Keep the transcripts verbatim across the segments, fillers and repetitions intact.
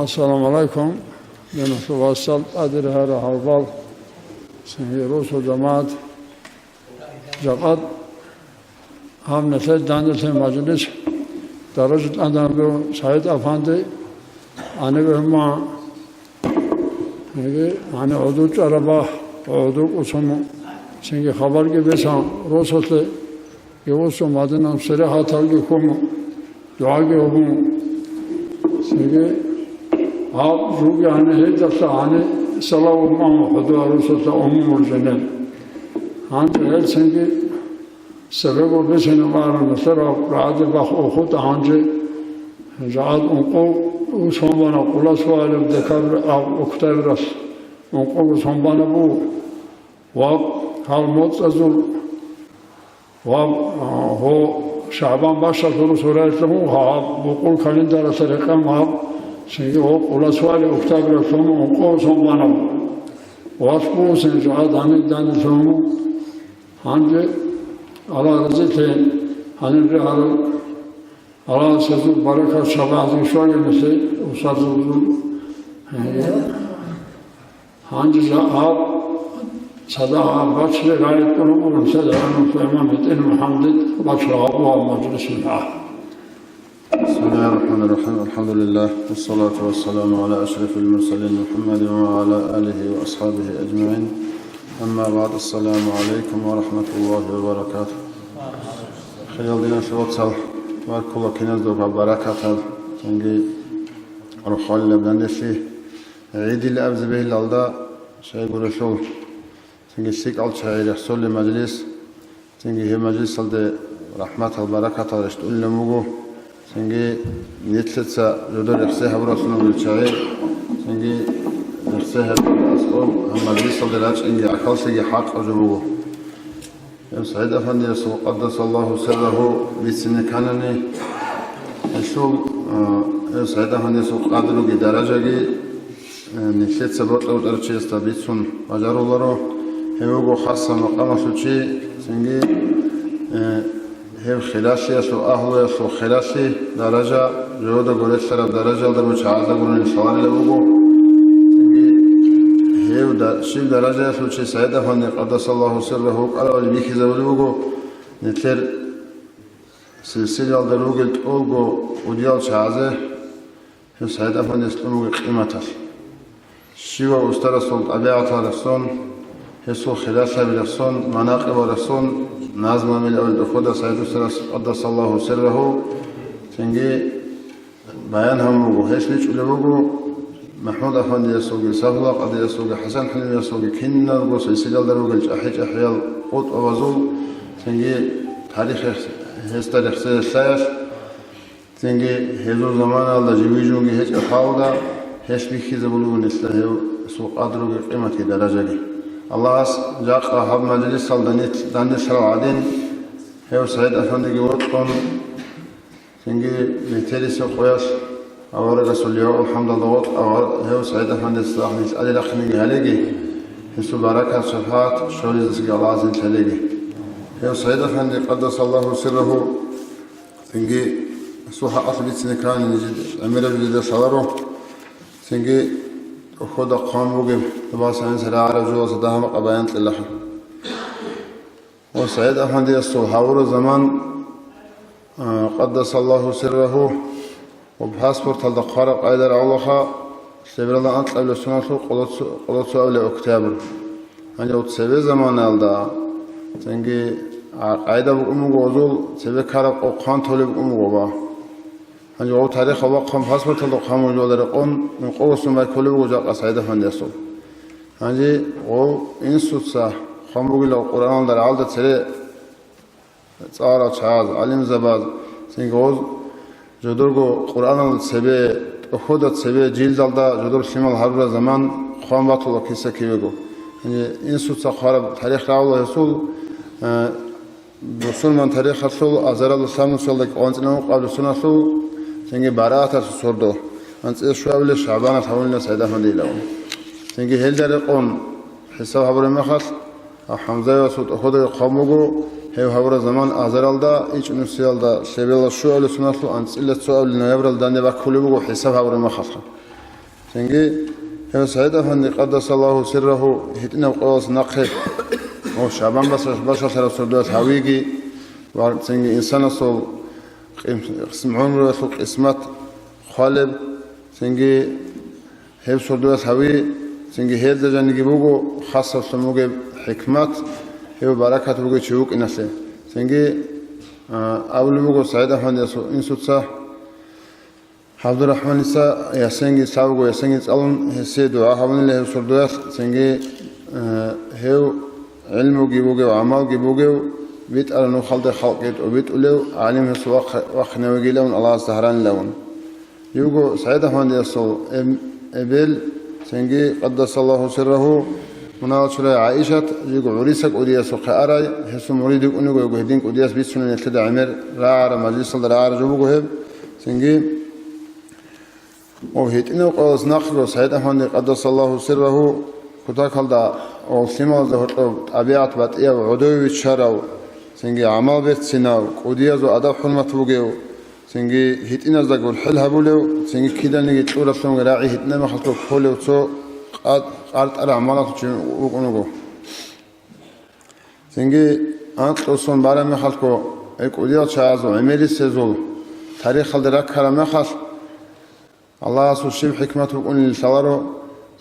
Ассаламу гӀалайкум, диналъул вацал, тӀадегӀанав гьарбал, цинги росу жамагӀат, жакъа гьаб нилъер данделъи мажлис даража тӀадаб СагӀид-афанди гьаниб гьума, гьаниб гӀодов чӀараб бахъ, гӀодов кӀусун, цинги хабарги бицун росулъе, гьев вуссун Мадинаб сирихӀаталги хьун, дугӀаги гьабун, цинги гьаб жуги гьаниб гьелдалъа гьаниб салават маму хӀудуа росулъа умумул жаниб. Гьанже гьел цинги Цебего бицина бара нилъер рагӀаде бахъ Ухуд, гьанже жагӀад ункъо сон бана, къуласвалев декабрь, а, октябралъ ункъо сон бана буго. Ва гьал моцӀазул ва, а, гьо ШагӀбан бащалъ гьурус гьураялъ гьун гьаб букъул календаралъа рекъон гьаб, цинги гьо къуласвалев октябралъ гьун ункъо сон бана буго. Валъ бугосин жагӀад гьаниб данделъун. Гьанже Аллагь разилъе гьанир рагӀарал, Аллагьас гьезул баракат шабагьатги щвагӀаги нилъее, устарзабазул. Гьанже жа-, гьаб цадахъ гьаб бачли гъайиб кьурун бугин, цадахъ гьанив имам гьитӀин МухӀаммадид бачла гьабугьаб мажлисул гьа. بسم الله الرحمن الرحيم. الحمد لله، والصلاة والسلام على أشرف المرسلين محمد وعلى آله وأصحابه أجمعين. أما بعد، السلام عليكم ورحمة الله وبركاته. Хириял диналъул вацал, баркула киназдаго баракатал, цинги рухӀалилаб данделъи. ГӀидил абизе бегьилалда, щайгурелъул, цинги лъикӀал чагӀи рехсолеб мажлис, цинги гьеб мажлисалде рахӀматал, баракатал рещтӀунилан буго, цинги нилъеца жодор рехсей гьабуралъун ругел чагӀи, цинги рехсей гьабурал аскӀоб гьаб мажлисалде рачӀинги гӀахьаллъиги хӀакъаб жо буго. Гьев СагӀид-афандиясул, къаддасаллагьу сиррагьу, бицине кканани, гьелъул, э, гьев СагӀид-афандиясул къадруги даражаги, э, нилъеца бокьа-бокьарав чиясда бицун бажаруларо. Гьев вуго хасаб макъамалъул чи, цинги, э, гьев хиралъиялъул, агьлуялъул хиралъи даража, жавада гурелъараб даражаялда руго чагӀазда гурони лъаларилан буго. Цинги гьев да-, щиб даражаялъул чи СагӀид-афанди, къаддасаллагьу сиррагьу, вукӀаравали бихьизабулеб буго, нилъер силсилаялда ругел тӀолго кӀудиял чагӀазе гьев СагӀид-афандияс кьун буго къиматалъ. Щивав устарасул тӀабигӀатал рехсон, гьесул хиралъаби рехсон, манакъибал рехсон, назму амил абулеб Ухуда СагӀид устарас, къаддасаллагьу сиррагьу, цинги баян гьабун буго. Гьелъ бичӀчӀулеб буго МахӀмуд-афандиясулги, Сагьула къадиясулги, ХӀасан ХӀалимиясулги, киналго силсилаялда ругел чӀахӀи-чӀахӀиял къутӀбабазул, цинги тарихалъ гьесда рехсей лъаялъ, цинги гьезул заманаялда живги-жуги гьечӀеб хӀалда, гьелъ бихьизабулеб буго нилъеда гьесул къадруги къиматги даражаги. Аллагьас жакъа гьаб мажлисалда нилъ данделъарал гӀадин, гьев СагӀид-афандиги вокьун, цинги метерисеб къоялъ аварагасул лигӀал-хӀамдалда вокь авар-, гьев СагӀид-афандиясда нилъ аде рахъинеги гьалеги, гьесул баракат-шапагӀат щолезесги Аллагьас нилъ гьалеги. Гьев СагӀид-афанди, къаддасаллагьу сиррагьу, цинги гьесул хӀакъалъулъ бицине ккани нижеда гӀемераб жидеда лъаларо, цинги Ухуда хъван бугеб, Аллагьас гьанже рагӀараб жоялдаса дагьа-макъа баян кьелаха. Ва СагӀид-афандиясул гьавураб заман, а, къаддасаллагьу сиррагьу, ва паспорталда хъвараб къайда рагӀулаха, лъебералда анкьабилеб соналъул къоло цо-, къоло цоабилеб октябрь. Гьанже гьев цебе заманаялда, цинги, а, къайда букӀун буго гьезул цебе ккараб къо хъван толеб букӀун буго ва гьанже гьев тарихалда хъван, паспорталда хъван бугебали рекъон, ункъо сон байкулеб буго жакъа СагӀид-афандиясул. Гьанже гьев инсуца хъван бугилан Къуръаналда рагӀалда цере цӀаларал чагӀаз, гӀалимзабаз, цинги гьез жодорго Къуръаналда цебе, тӀохьода цебе, жилдалда жодор лъимал гьарураб заман хъван батула киса-кивего. Гьанже инсуца хъвараб тарих рагӀула гьесул, э, бусурман тарихалъул азаралда лъабнусиялда анцӀила ункъабилеб соналъул, цинги барааталъул сордо, анцӀила щуабилеб шагӀбаналъ гьавунила СагӀид-афандиялъул. Цинги гьелда рекъон хӀисаб гьабураб мехалъ, ХӀамзаевасул тӀохьодаги хъван буго, гьев гьавураб заман азаралда, ичӀнусиялда лъебералда щуабилеб соналъул анцӀила цоабилеб ноябралда данде баккулеб буго хӀисаб гьабураб мехалъха. Цинги гьев СагӀид-афанди, къаддасаллагьу сиррагьу, гьитӀинаб къоялъ нахъе, о, Шабан башалъараб сордоялъ гьавиги ва цинги инсанасул къим-, къисм-, гӀумруялъул къисмат хъвалеб, цинги гьеб сордоялъ гьави, цинги гьелда жаниги буго хасалъун бугеб хӀикмат, гьев баракат бугев чи вукӀиналъе. Цинги, а, абулеб буго СагӀид-афандиясул инсуца, ГӀабдурахӀманица ясенги лъабго, ясенги цӀалун, гьесие дугӀа гьабунила гьев сордоялъ, цинги, э, гьев гӀилмуги бугев, гӀамалги бугев, битӀараб нухалде халкъги тӀобитӀулев гӀалим гьесул вахъ-, вахъинавигилавун, Аллагьасда гьаранилавун. Живго СагӀид-афандиясул эм-, эбел, цинги, къаддасаллагьу сиррагьу, мунагьал чурай ГӀаишат, живго гӀуриса кӀудиясухъе арай, гьесул мурид вукӀун вуго, гьедин кӀудияс бицунеб нилъеда гӀемер рагӀараб, мажлисалда рагӀараб жо буго гьеб. Цинги, о, гьитӀинав къоялъ нахъго СагӀид-афанди, къаддасаллагьу сиррагьу, кутакалда, о, лъималазда гьоркьоб тӀабигӀат батӀияб, гӀодове виччарав, цинги гӀамал берцинав, кӀудиязул адаб-хӀурмат бугев, цинги гьитӀиназда гурхӀел гьабулев, цинги киданиги кьуралъун рагӀи гьитӀинаб мехалъго кколев цо къа-, къартӀараб гӀамалалъул чи вукӀун вуго. Цинги анкьго сон бараб мехалъго, гьел кӀудиял чагӀазул, гӀемерисезул тарихалде раккараб мехалъ, Аллагьасул щиб хӀикмат букӀунин лъаларо,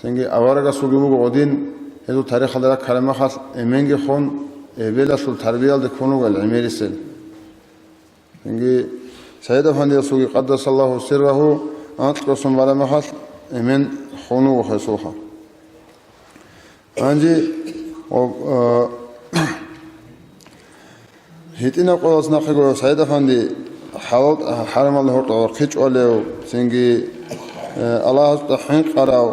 цинги аварагасулги буго гъодин, гьезул тарихалда раккараб мехалъ, эменги хун, эбелалъул тарбиялде ккун вуго гӀемерисел. Цинги СагӀид-афандиясулги, къаддасаллагьу сиррагьу, анкьго сон бараб мехалъ, эмен хун вуго гьесулха. Гьанже, о, а, гьитӀинаб къоялъ нахъего СагӀид-афанди хӀалал-, хӀарамалда гьоркьоб вахъинчӀолев, цинги, э, Аллагьасда хӀинкъарав,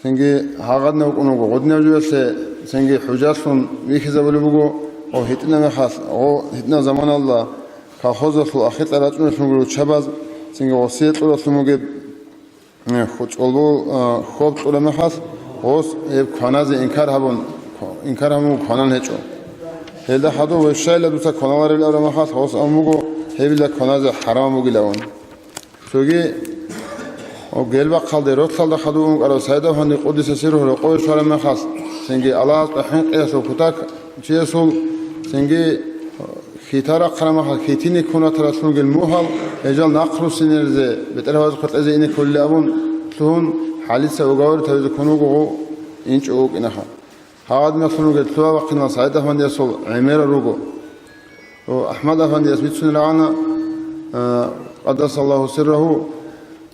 цинги гьагъадинав вукӀун вуго, гъодинаб жоялъе, цинги хӀужалъун вихьизабулеб буго, о, гьитӀинаб мехалъ, о, гьитӀинаб заманалда колхозалъул ахикьа рачӀуналъун ругел руччабаз, цинги гъосие кьуралъун бугеб, Э, ху-, чӀолбу, э, хоб кьураб мехалъ, гъос гьеб кваназе инкар гьабун, инкар гьабун кванан гьечӀо. Гьелда хадуб вещайилан дуца кваналареб абураб мехалъ, гъос абун буго, гьебила кваназе хӀарам бугилавун. Цоги, о, гелбахъалде, ролъалда хадуб ункъарав СагӀид-афанди, къудиса сиррагьу, рокъове щвараб мехалъ, цинги Аллагьасда хӀинкъиялъул кутак чиясул, цинги, Хьита рахъараб мехалъ, хьитине ккун ратаралъун ругел мугьал, гьел жал нахъ руссинеризе, бетӀергьабазухъе кьезе ине кколилан абун лъугьун, хӀалица уговоритабизе ккун вуго гъов инчӀого вукӀинаха. Гьагъадинаб лъун ругел лъугьа-вахъинал СагӀид-афандиясул гӀемерал руго. О, АхӀмад-афандияс бицунел рагӀана, а, къаддасаллагьу сиррагьу,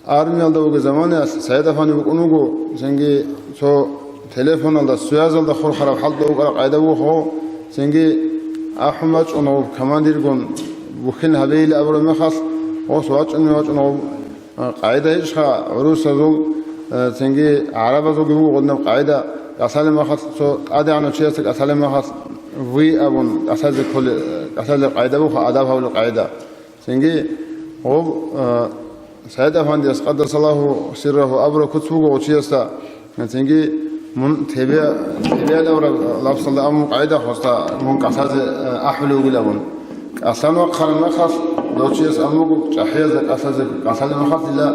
Армиялда вугеб заманаялъ СагӀид-афанди вукӀун вуго, цинги цо телефоналда, связалда хурхараб хӀалтӀуда вукӀараб къагӀида буго, цинги ахӀун вачӀун гьев командиргун бухьин гьабейилан абураб мехалъ, гъос вачӀунев вачӀун гьев, а, къагӀида гьечӀха гӀурусазул, а, цинги гӀарабазулги буго гъодинаб къагӀида, кӀалъалеб мехалъ цо тӀадегӀанав чиясда кӀалъалеб мехалъ вы абун кӀалъазе кколе-, кӀалъалеб къагӀида буго, адаб гьабулеб къагӀида. Цинги гъов, а, СагӀид-афандияс къаддасаллагьу сиррагьу абураб куц буго гъов чиясда, цинги мун тебе-, тебеялъ абураб лафзалда абун къагӀида хвоста мун кӀалъазе, а, ахӀулев вугилан абун. КӀалъан вахъараб мехалъ, дов чияс абун буго, чӀахӀиязда кӀалъазе, кӀалъалеб мехалъ дила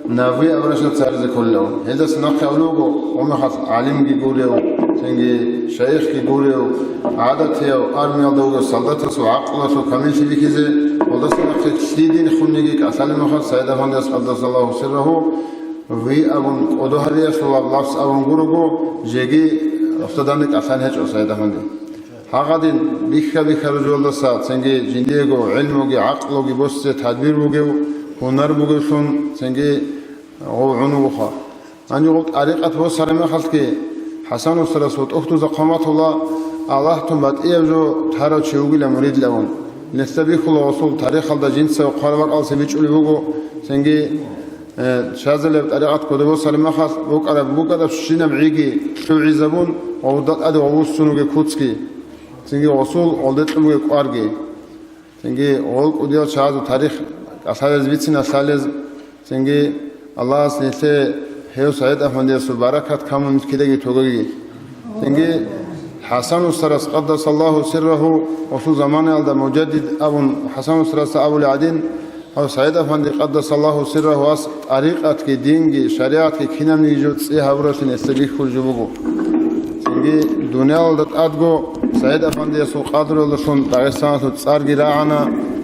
навви абураб жо царизе кколилан абун. Гьелдаса нахъе абулеб буго, гъов мехалъ гӀалимги гурев, цинги шайихги гурев, гӀадатияв, армиялда вугев солдатасул гӀакълуялъул камиллъи бихьизе, гьелдаса нахъе лъидин хунниги кӀалъалеб мехалъ СагӀид-афандияс къаддасаллагьу сиррагьу вы абун кӀодо гьариялъулаб лафз абун гурого, жеги гьесда данде кӀалъан гьечӀо СагӀид-афанди. Гьагъадин бихьа-бихьараб жоялдаса цинги жиндиего гӀилмуги гӀакълуги босизе тадбир бугев, гьунар бугевлъун цинги гъов гӀун вугоха. Гьанже гъов тӀарикъат босараб мехалъги, ХӀасан устарас ва ТӀухьдузда хъван батула, Аллагьтун батӀияб жо тарав чи вугилан муридлъун. Нилъеда бихьула гъосул тарихалда жинцаго хъвараб бакӀалдаса бичӀчӀулеб буго, цинги, э, Шазалияб тӀарикъат кодоб босараб мехалъ букӀараб-букӀарабщинаб гӀиги лъугӀизабун, гъовда тӀаде гъов вуссун вугеб куцги, цинги гъосул гъолде кьун бугеб кӀварги. Цинги гъол кӀудиял чагӀазул тарих кӀалъалез бициналъалез, цинги Аллагьас нилъее гьев СагӀид-афандиясул баракат камун кидаги тогаги. Цинги ХӀасан устарас къаддасаллагьу сиррагьу гъосул заманаялда мужаддид абун ХӀасан устарасда абулеб гӀадин, Гьав СагӀид-афанди, къаддасаллагьу сиррагьу, ас тӀарикъатги, динги, шаригӀатги кинабниги жо цӀи гьабуралъин гьесда бихьулеб жо буго. Цинги дуниялалда тӀадго СагӀид-афандиясул къадралдалъун Дагъистаналъул цӀарги рагӀана,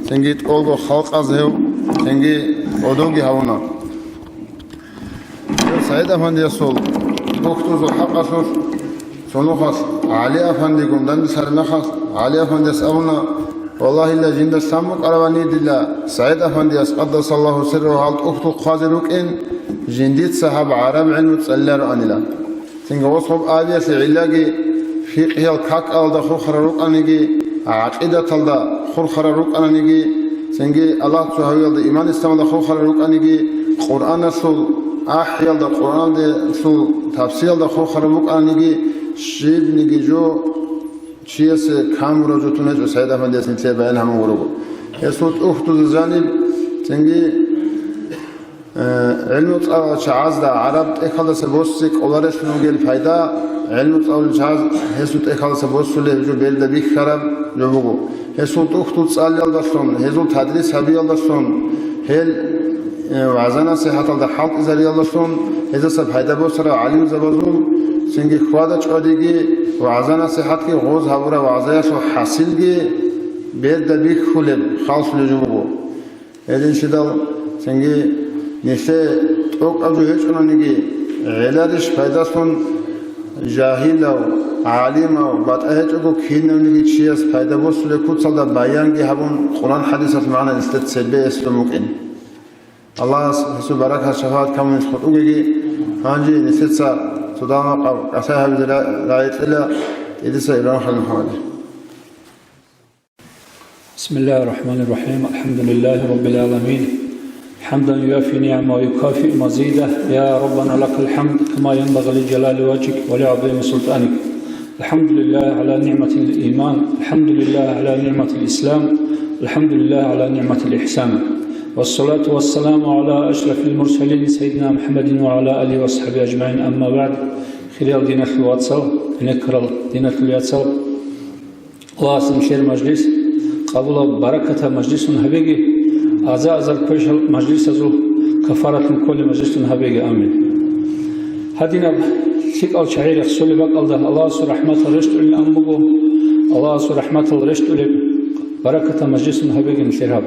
цинги тӀолго халкъаз гьев, цинги гӀодовги гьавуна. СагӀид-афандиясул бухьдузул хӀакъалъулъ цо нухалъ ГӀали-афандигун данделъараб мехалъ, ГӀали-афандияс абуна: «Валлагьилла, жинда лъан букӀаравани дила СагӀид-афандияс, къаддасаллагьу сиррагьу, гьал тӀухьдул хъвазе рукӀин, жиндица гьаб гӀараб гӀилму цӀалилароанила». Цинги гъос гъоб абиялъе гӀиллаги, фикъгьиял какалда хурхарал рукӀаниги, гӀакъидаталда хурхарал рукӀананиги, цинги Аллагь цо гьавиялда, иман-исламалда хурхарал рукӀаниги, Къуръаналъул ахӀиялда, Къуръаналъул тафсириялда хурхарал рукӀананиги, щибниги жо чиясе камураб жо тун гьечӀо, СагӀид-афандияс нилъее баян гьабун гурого. Гьесул тӀухьдузул жаниб, цинги Э, гӀилму цӀалулел чагӀазда гӀараб тӀехьалдаса босе кӀоларелъун бугел пайда, гӀилму цӀалулел чагӀаз гьесул тӀехьалдаса босулеб жо белда бихьараб жо буго. Гьесул тӀухьдул цӀалиялдалъун, гьезул тадрис гьабиялдалъун, гьел, э, вагӀза-насихӀаталда хӀалтӀизариялдалъун гьездаса пайда босарал гӀалимзабазул цинги хьвада-чӀвадиги, вагӀза-насихӀатги, гъоз гьабураб вагӀзаялъул хӀасилги белда бихьулеб, халлъулеб жо буго. Гьединлъидал цинги нилъее тӀокӀаб жо гьечӀонаниги, гӀеларищ пайдалъун жагьилав, гӀалимав, батӀа гьечӀого кинавниги чияс пайда босулеб куцалда баянги гьабун, Къуръан-хӀадисалъ магӀна нилъеда цебе эслъун букӀин. Аллагьас гьесул баракат, шафагӀат камунилъ хутӀугеги, гьанже нилъеца цо дагьаб макъаб кӀалъай гьабизе ра-, рагӀи кьела, тӀедеса Ибрагьим Халил МухӀамадица. بسم الله الرحمن الرحيم. الحمد لله رب العالمين. حمدا يوافي نعمه ويكافئ مزيده. يا ربنا لك الحمد كما ينبغي لجلال وجهك ولعظيم سلطانك. الحمد لله على نعمة الإيمان. الحمد لله على نعمة الإسلام. الحمد لله على نعمة الإحسان. والصلاة والسلام على أشرف المرسلين سيدنا محمد وعلى آله وصحبه أجمعين. أما بعد. Хириял диналъул вацал, гьенеккарал диналъул яцал. Аллагьас нилъер мажлис къабулаб, баракатаб мажлисун гьабеги, аза-азар квешал мажлисазул кафаратлъун кколеб мажлисун гьабеги. Амин. Гьадинаб лъикӀал чагӀи рехсолеб бакӀалда Аллагьасул рахӀматал рещтӀулин ан буго. Аллагьасул рахӀматал рещтӀулеб баракатаб мажлисун гьабеги нилъер гьаб.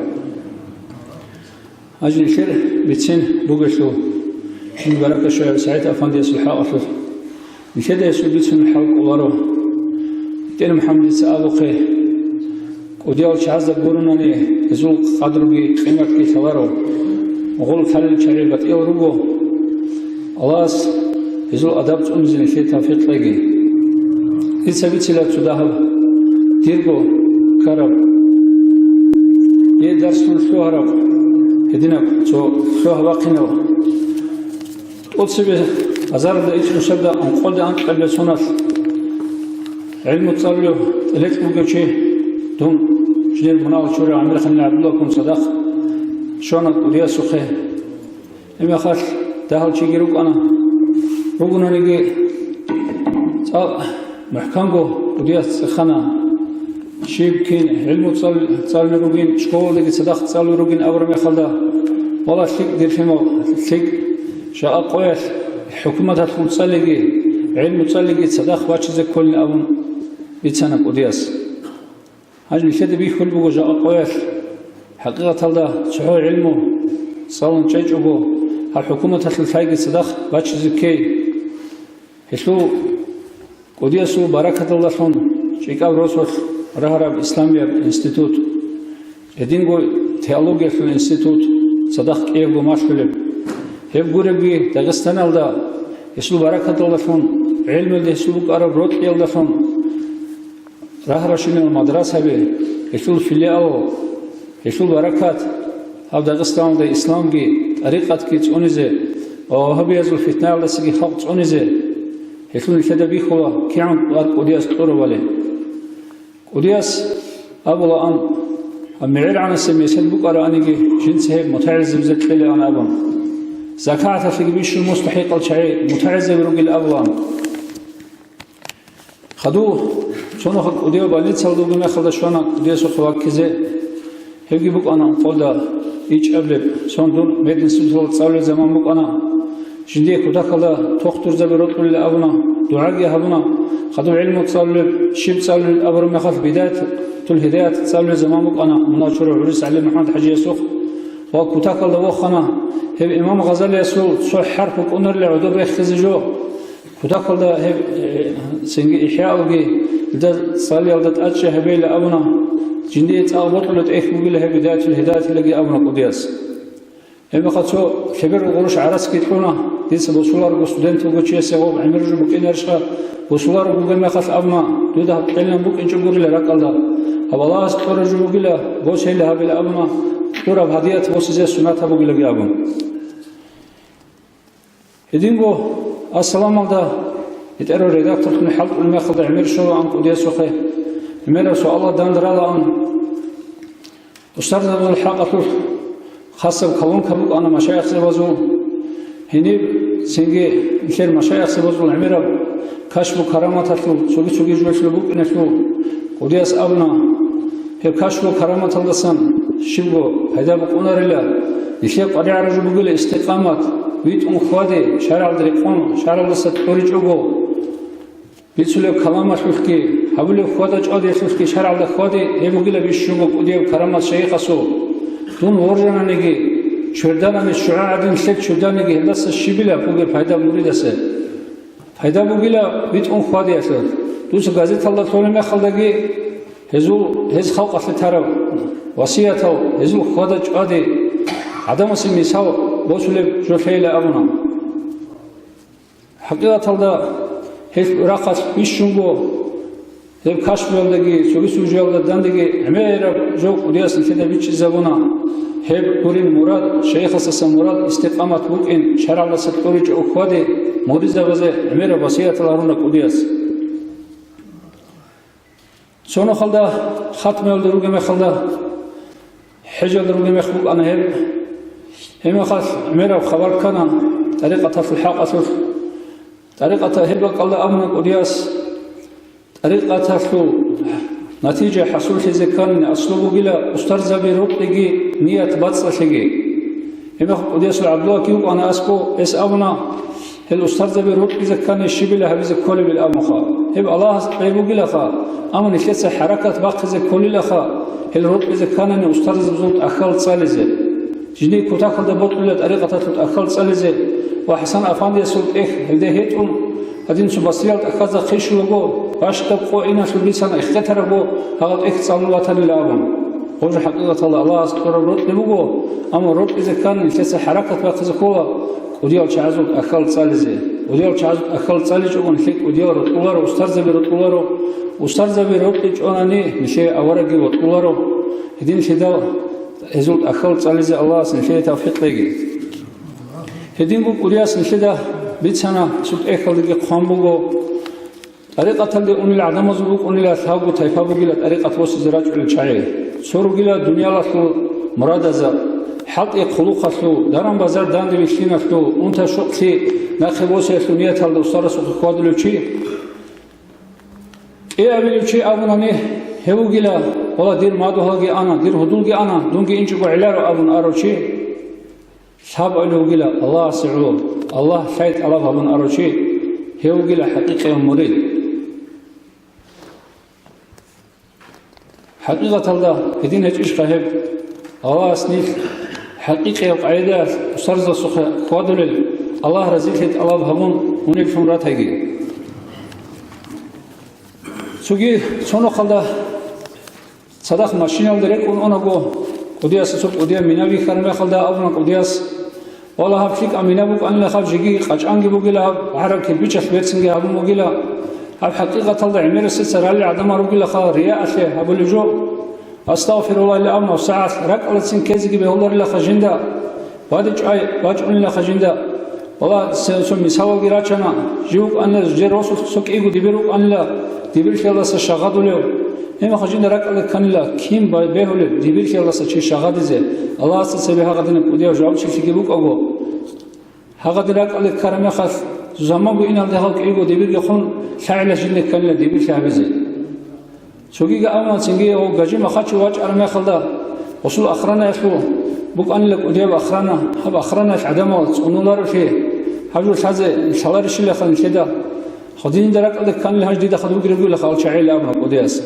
Гьанже нилъер бицен бугелъул, жин баракат щвеяв СагӀид афандиясул хӀакъалъулъ, нилъеда гьесул бицунеб хӀал кӀоларо. БетӀер МухӀаммадица абухъе, кӀудиял чагӀазда гурунани, гьезул къадруги къиматги лъаларо. Гъол лъалел чагӀи батӀиял руго. Аллагьас гьезул адаб цӀунизе нилъее тавфикъ кьеги. Дица бицила цо дагьаб дирго ккараб, е дарсун лъугьараб, гьединаб цо лъугьа-бахъинаб. ТӀоцебе азарда ицӀнусарда анкъолда анкьабилеб соналъ гӀилму цӀалулев тӀелекь вугев чи, дун жидер мунагьал чурав ГӀамирханил ГӀабдуллагьгун цадахъ щвана кӀудиясухъе. Гьеб мехалъ дагьал чиги рукӀана. Ругонаниги, цӀакъ мухӀканго кӀудияс цӀехана. Щиб кин гӀилму цӀал-, цӀалулел ругин, школалдаги цадахъ цӀалулел ругин абураб мехалда, вала, лъикӀ, дир лъимал, лъикӀ, жакъа къоялъ хӀукуматалъул цӀалиги, гӀилму цӀалиги цадахъ бачизе кколин абун бицана кӀудияс. Гьанже нилъеда бихьулеб буго жакъа къоялъ. ХӀакъикъаталда цохӀо гӀилму цӀалун чӀечӀого, гьаб хӀукуматалъул лъайги цадахъ бачизе ккей. Гьелъул кӀудиясул баракаталдалъун ЧӀикӀаб росулъ рагьараб исламияб институт, гьединго теологиялъул институт цадахъ кӀиябго малъулеб. Гьеб гуребги, Дагъистаналда гьесул баракаталдалъун, гӀелмуялда гьесул букӀараб рокьиялдалъун, рагьарабщинал мадрасаби, гьелъул филиал, гьелъул баракат, гьаб Дагъистаналда исламги, тӀарикъатги цӀунизе ва вагьабиязул фитнаялдасаги халкъ цӀунизе, гьелъул нилъеда бихьула кигӀан тӀад кӀудияс кьурабали. КӀудияс абулаан, гьаб мегӀергӀанасеб месед букӀараниги, жинца гьеб мутагӀилзабизе кьелаан абун. ЗакагӀаталъеги бищун мустахӀикъал чагӀи мутагӀилзаби ругел абулаан. Хадув цо нухалъ кӀудияв больницалда вугеб мехалда щвана кӀудиясухъе ваккизе. Гьебги букӀана ункъоялда ичӀабилеб, сон дун мединституталда цӀалулел заман букӀана. Жиндие кутакалда тухтурзаби рокьулел абуна, дугӀаги гьабуна, хадуб гӀилму цӀалулеб, щиб цӀалулел абураб мехалъ Бидаятул Гьидаят цӀалулел заман букӀана, мунагьал чурав гӀурис гӀалим МухӀаммад ХӀажиясухъ. Ва кутакалда вохана, гьеб имам Гъазалиясул цо хӀарп букӀунарила гӀодор рехизе жо. Кутакалда гьеб, э, цинги ИхӀяалги, илда цӀалиялда тӀадчӀей гьабейила абуна, жиндие цӀакъ бокьулеб тӀехь бугила гьеб Бидаятул Гьидаятилаги абуна кӀудияс. Гьебмехалъ цо лъеберго гъурущ гӀарацги кьуна, дица босуларого студент вуго чиясе гъоб гӀемер жо букӀинарищха, босуларого бугеб мехалъ абуна, дуда гьаб кьелин букӀинчӀо гурила ракӀалда, гьаб Аллагьас кьураб жо бугила, босейила гьабила абуна, кьураб гьадият босизе сунат гьабугилаги абун. Гьединго Ассаламалда гьетӀерав редакторлъун хӀалтӀулеб мехалда гӀемер щолаан кӀудиясухъе, гӀемераб суалал данде ралаан, устарзабазул хӀакъалъулъ хасаб колонка букӀана машаихзабазул, гьениб цинги нилъер машаихзабазул гӀемераб кашфу караматалъул цоги-цоги жоялъул букӀиналъул кӀудияс абуна, гьеб кашфу караматалдасан щибго пайда букӀунарила, нилъее къваригӀараб жо бугила истикъамат, витӀун хьвади, шаргӀалда рекъон, шаргӀалдаса кьуричӀого. Бицулеб каламалъулъги, гьабулеб хьвада-чӀвадиялъулъги шаргӀалда хьвади, гьеб бугила бищунго кӀудияб карамат шайихасул. Дун воржананиги, чверданани, шугӀа гӀадин лъел чверданиги, гьелдаса щибила бугеб пайда муридасе? Пайда бугила витӀун хьвадиялъул. Дуца газеталда лъолеб мехалдаги, гьезул, гьез халкъалъе тараб васиятал, гьезул хьвада-чӀвади, гӀадамасе мисал босулеб жо лъейила абуна. ХӀакъикъаталда гьелъ рахъалъ бищунго, гьеб кашфуялдаги, цоги сужуялда дандеги гӀемераб жо кӀудияс нилъеда бичӀчӀизабуна, гьеб гурин мурад, шайихасдаса мурад истикъамат букӀин, шаргӀалдаса кьуричӀого хьвади, муридзабазе гӀемераб васиятал гьаруна кӀудияс. Цо нухалда хатмаялда ругеб мехалда, хӀежалда ругеб мех букӀана гьеб. Гьеб мехалъ гӀемераб хабар ккана тӀарикъаталъул хӀакъалъулъ. ТӀарикъатал гьеб бакӀалда абуна кӀудияс, тӀарикъаталъул натижа хӀасуллъизе кканани аслу бугила устарзаби рокьиги ният бацӀцӀалъиги. Гьеб мехалъ кӀудиясул ГӀабдуллагьги вукӀана аскӀов, гьес абуна, гьел устарзаби рокьизе ккани щибила гьабизе кколебил абунха. Гьеб Аллагьас кьей бугилаха, амма нилъеца хӀаракат бахъизе кколилаха, гьел рокьизе кканани устарзабазул тӀахьал цӀализе. Жиндие кутакалда бокьула тӀарикъаталъул тӀахьал цӀализе ва ХӀасан-афандиясул тӀехь гьелде гьетӀун, гьадин цо басриял тӀахьазда хъишулаго, бащдаб къо иналъул бицана ихтетарабго, гьагъал тӀехь цӀалун ватанила абун. Гъожа хӀакъикъаталда Аллагьас кьураб рокьи буго, амма рокьизе ккани нилъеца хӀаракат бахъизе ккола кӀудиял чагӀазул тӀахьал цӀализе. КӀудиял чагӀазул тӀахьал цӀаличӀого нилъее кӀудиял рокьуларо, устарзаби рокьуларо, устарзаби рокьичӀонани нилъее аварагги вокьуларо. Гьединлъидал гьезул тӀахьал цӀализе Аллагьас нилъее тавфикъ кьеги. Гьединго кӀудияс нилъеда бицана, цо тӀехьалдаги хъван буго. ТӀарикъаталде унел гӀадамазул букӀунила лъабго тайпа бугила тӀарикъат босизе рачӀунел чагӀи. Цо ругила дуниялалъул мурадазаб, хӀалтӀи-хъулухъалъул, даран-базар данде вилълъиналъул, унта-щукълъи нахъе босиялъул нияталда устарасухъе хьвадулев чи. КӀиабилев чи абунани, гьев вугила, вала, дир мадугьалги ана, дир гьудулги ана, дунги инчӀого гӀеларо абун арав чи. Лъабабилев вугила Аллагьасе гӀоло, Аллагь лъай тӀалаб гьабун арав чи, гьев вугила хӀакъикъияв мурид. ХӀакъикъаталда гьедин гьечӀищха гьеб? Аллагьас нилъ хӀакъикъияб къагӀидаялъ устарзасухъе хьвадулел, Аллагь разилъи тӀалаб гьабун унеблъун ратайги. Цоги цо нухалда цадахъ машиналда рекӀун унаго, кӀудиясда цо кӀудияб мина бихьараб мехалда абуна кӀудияс, вала, гьаб лъикӀаб мина букӀанила, гьаб жеги къачӀанги бугила, гьаб гӀараб кирпичалъ берцинги гьабун бугила, гьаб хӀакъикъаталда гӀемерасеца ралли гӀадамал ругилаха, рияалъе гьабулеб жо. Астагъфируллагь, ила абуна, сагӀат ракӀалдацин ккезеги бегьуларилаха жинда, бадибчӀвай бачӀунилаха жинда. Вала, цо мисалалги рачана, жив вукӀанила, жер росулъ цо кӀиго дибир вукӀанила, дибирлъиялдаса шагъадулев. Гьебмехалъ жинда ракӀалде кканила, кин бай-, бегьулеб дибирлъиялдаса чи шагъадизе, Аллагьасда цебе гьагъадинаб кӀудияв жавабчилъиги букӀаго. Гьагъадин ракӀалде ккараб мехалъ, заманго иналде гьав кӀиго дибирги хун, лъагӀила жинда кканила дибирлъи гьабизе. Цогиги абуна, цинги гьав гажи-махачив вачӀараб мехалда, гъосул охранаялъул БукӀанила кӀудияб охрана, гьаб охраналъ гӀадамал цӀунуларо лъе, гьаб жо лъазе лъаларищилаха нилъеда. Гьадинда ракӀалде кканила гьанже дида хадубги ругелаха алчагӀил абуна кӀудияс.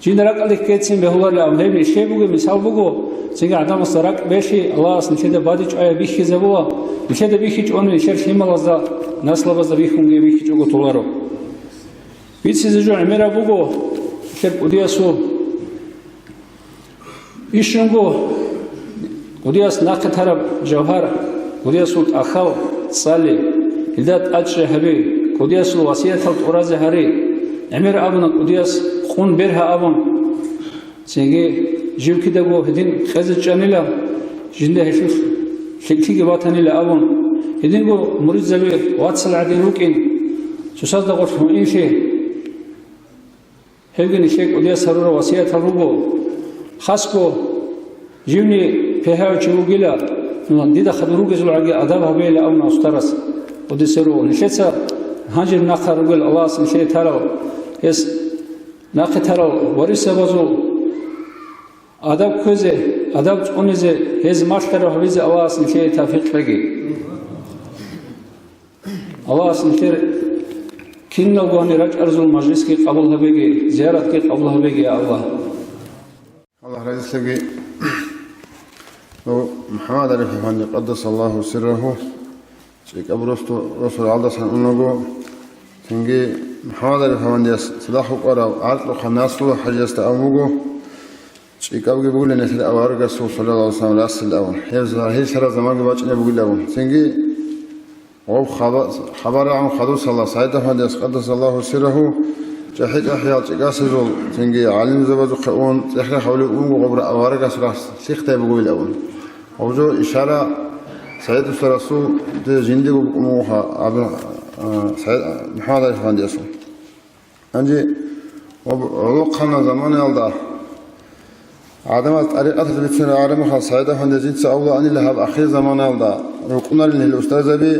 Жинда ракӀалде ккецин бегьуларила абун, гьеб нилъее бугеб мисал буго, цинги гӀадамасда ракӀ белъи, Аллагьас нилъеда бадиб чӀваяб бихьизабула, нилъеда бихьичӀони нилъер лъималазда, наслабазда бихьунги бихьичӀого толаро. Бицизе жо гӀемераб буго нилъер кӀудиясул. Ишунго кӀудияс нахъе тараб жавгьар, кӀудиясул тӀахьал цӀали, гьелда тӀачӀи гьаби, кӀудиясул васиятал тӀуразе гьари, гӀемер абуна кӀудияс къун бергьа абун, цинги жив кидаго гьедин къезе чӀанила, жинда гьелъулъ лъикӀлъиги батанила абун, гьединго муридзаби вацал гӀадин рукӀин, цоцазда гъорлъ гьуинлъи. Гьебги нилъее кӀудияс гьарурал васиятал руго. Хасго, живни бегьав чи вугила, дида хадур ругезул гӀаги адаб гьабейила абуна устарас кӀудиясе руго. Нилъеца гьанжеб нахъа ругел Аллагьас нилъее тарав, гьес нахъе тарал варисабазул адаб кквезе, адаб цӀунизе, гьез малъараб гьабизе Аллагьас нилъее тавфикъ кьеги. Аллагьас нилъер киналго гьанир рачӀарзул мажлисги къабул гьабеги, зияратги къабул гьабеги, я Аллагь. Аллагь разилъаги, МухӀаммад Ариф гьанир, къаддасаллагьу сиррагьу, цӀикӀаб росу-, росулгӀалдасан унаго, цинги МухӀаммад Ариф гьавандияс цадахъ вукӀарав гӀаркьухъан Насрулла хӀажиясда абун буго, ЧӀикӀабги бугилан нилъер аварагасул саллаллагьу гӀалайгьи вассалам расил абун, гьев загьирлъараб заманги бачӀунеб бугилан абун. Цинги гъоб хаба-, хабар рагӀун хадусала СагӀид АхӀмадияс къаддасаллагьу сиррагьу чӀахӀи-чӀахӀиял чӀикӀасезул, цинги гӀалимзабазухъе ун, цӀех-рехъ гьавулев унго гъоб аварагас рас лъихъдай бугоил абун. Гъоб жо ишара СагӀид уста расул жиндиего букӀун бугоха абун, а, СагӀид, МухӀаммад Ариф АхӀмадиясул. Гьанже гӀолохъанал заманаялда гӀадамаз тӀарикъаталъ бицунеб гӀарамахал СагӀид АхӀмадияс жинца авлаанила гьаб ахир заманаялда рукӀунарин гьел устарзаби,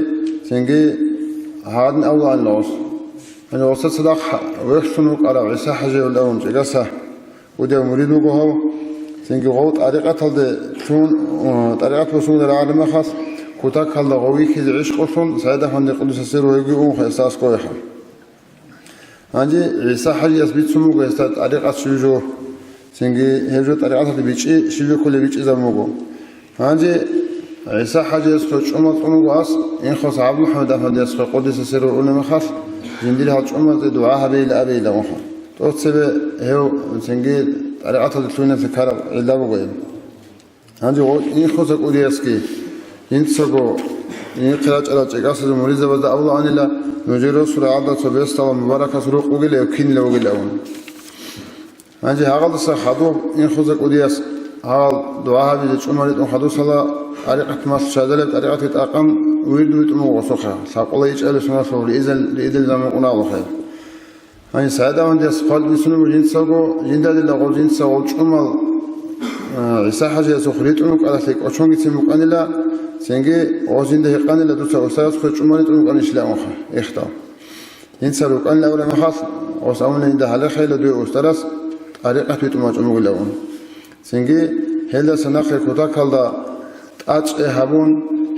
цинги гьадин авлаанила гъос. Гьанже гъоса цадахъ вехьлъун вукӀарав ГӀиса ХӀажияв лавун чӀегаса кӀудияв мурид вуго гьав, цинги гъов тӀарикъаталде лъун, тӀарикъат босун вугеб гӀарамахалъ кутакалда гъов вихьизе гӀишкъулъун СагӀид АхӀмадида къуддиса сирругьу гьевги унха гьесда аскӀовехӀан. Гьанже ГӀиса ХӀажияс бицун буго гьесда тӀарикъат щиб жо, цинги гьеб жо тӀарикъаталда бичӀчӀи щиб жо кколеб бичӀчӀизабун буго. Гьанже ГӀиса ХӀажиясухъе чӀумал кьун буго ас, инхоса ГӀабдулмухӀаммад АхӀмадиясухъе къуддиса сирругьу уна мехалъ, жиндир гьал чӀумазде дугӀа гьабейила абейилан унха. ТӀоцебе гьев цинги тӀарикъаталде лъугьиналъе ккараб гӀилла буго гьеб. Гьанже гъо-, инхоса кӀудиясги, жинцаго, инхъе рачӀарал чӀикӀасазул муридзабазда абулаанила, нужер росулгӀалда цо бесдалал мубаракас рукъ вугила гьев кинила вугилан. Гьанже гьагъалдаса хадуб инхоса кӀудияс гьагъал дугӀа гьабизе чӀумал ритӀун хадусала, тӀарикъат малъ щвезалеб тӀарикъатги тӀакъан вирд витӀун вуго гъосухъе, лъабкъола ичӀабилеб соналъул риидал-, риидал заман унагӀлухъе. Гьанже СагӀид АхӀмадияс хъвалиб бицунеб буго жинцаго, жинда дила гъов жинца гъов чӀумал, а, ГӀиса ХӀажиясухъ ритӀун вукӀаралъе кӀочонгицин букӀанила, цинги гъос жинда гьикъанила, дуца устарасухъе чӀумал ритӀун вукӀанищилан унха, ихдал. Жинца рукӀанила абураб мехалъ, гъос абуна жинда гьале хейила дуе устарас тӀарикъат битӀун бачӀун бугилан. Цинги гьелдаса нахъе кутакалда тӀачӀи гьабун,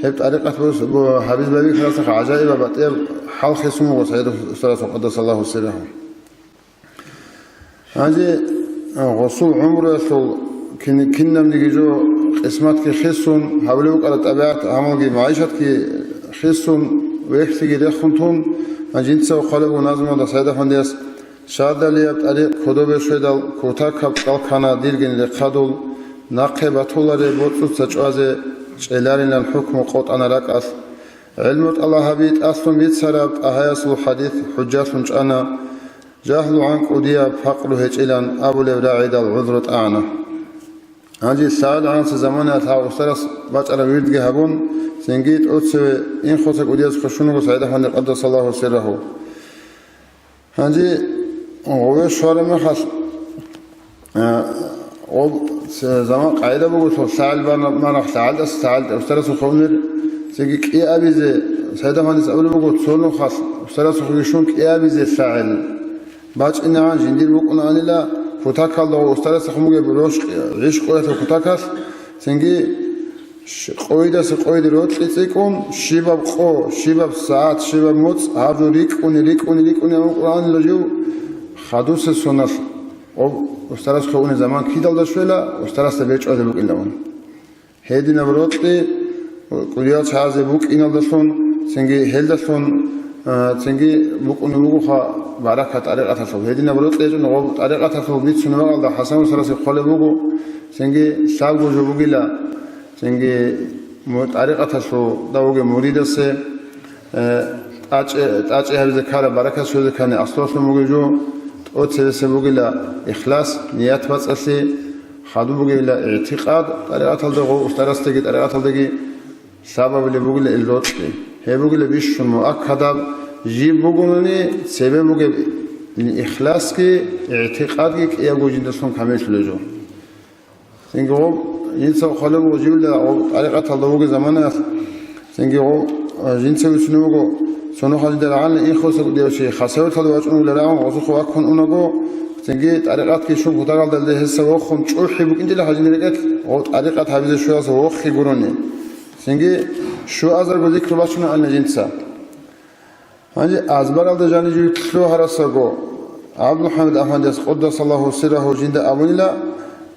гьеб тӀарикъат бос-, бо-, гьабиз байбихьарасда гӀажаибаб батӀияб хӀал хисун буго СагӀид устарасул къаддасаллагьу сиррагьу. Гьанже, а, гъосул гӀумруялъул кин-, кинабниги жо къисматги хисун, гьабулеб букӀараб тӀабигӀат-гӀамалги магӀишатги хисун, вехьлъиги рехун тун, гьанже жинца хъвалеб буго назмуялда СагӀид АхӀмадияс, Шадалияб тӀарикъ кодобе щведал, кутакаб кӀалкана диргин рехъадул, нахъе батулареб боцӀуца чӀвазе чӀеларилан хӀукму къотӀана ракӀалъ. ГӀилму тӀалаб гьаби тӀалъун бицараб ТӀагьаясул хӀадис хӀужжалъун чӀана, жагьлугӀан кӀудияб пакъру гьечӀилан абулеб рагӀидал гӀузру тӀагӀана. Гьанже лъагӀел гӀанасеб заманаялъ гьав устарас бачӀараб вирдги гьабун, цинги тӀоцеве инхоса кӀудиясухъе щун вуго СагӀид АхӀмадида къаддасаллагьу сиррагьу. Гьанже гъове щвараб мехалъ, а, гъоб ц-, заман къагӀида буго, лъагӀел бана-, марахъ лъагӀелдаса лъагӀелде устарасухъе унел, цинги кӀиабизе, СагӀид АхӀмадица абулеб буго, цо нухалъ устарасухъеги щун кӀиабизе лъагӀел. БачӀинегӀан жиндир букӀунаанила кутакалда гъо устарасухъ бугеб рощ гӀишкъуялъул кутакалъ, цинги Щ-, къойдаса къойде рокьи цӀикӀкӀун, щибаб къо, щибаб сагӀат, щибаб моцӀ, гьаб жо рикӀкӀуни, рикӀкӀуни, рикӀкӀуни абун Къуръаналда жив хадусеб соналъ гъоб устарас лъугьунеб заман кидалда щвела, устарасда бечӀвазе букӀинавун. Гьединаб рокьи кӀудиял чагӀазе букӀиналдалъун, цинги гьелдалъун, а, цинги букӀунеб бугоха баракат тӀарикъаталъул. Гьединаб рокьи гьечӀун гъоб тӀарикъаталъул бицунеб бакӀалда ХӀасан устарасде хъвалеб буго, цинги лъабго жо бугила, цинги му-, тӀарикъаталъул дав вугев муридасе, э, тӀачӀи-, тӀачӀи гьабизе ккараб, баракат щвезе ккани аслуялъун бугеб жо, тӀоцебесеб бугила ихлас, ният бацӀцӀалъи, хадуб бугебила игӀтикъад, тӀарикъаталда гъов устарасдаги тӀарикъаталдаги лъабабилеб бугила ил рокьи. Гьеб бугила бищун муаккадаб, жиб бугони цебе бугеб ихласги, игӀтикъадги кӀиябго жиндалъун камиллъулеб жо. Цинги гъоб, жинца хъвалеб буго живила гъоб тӀарикъаталда вугеб заманаялъ, цинги гъоб, а, жинца вицунеб буго, цо нухалъ жинда рагӀалин ихласаб кӀудияв чи, хасавюрталда вачӀун вугила рагӀун, гъозухъе ваккун унаго, цинги тӀарикъатги щун кутакалда гьесда вохун чӀухӀи букӀинчӀила гьажин рекӀелъ, гъоб тӀарикъат гьабизе щвеялъул вохи гурони. Цинги щуазарго зикру бачунаанила жинца. Гьанже азбаралда жанив жив лъугьарасаго, ГӀабдулмухӀаммад афандияс къуддасаллагьу сиррагьу жинда абунила,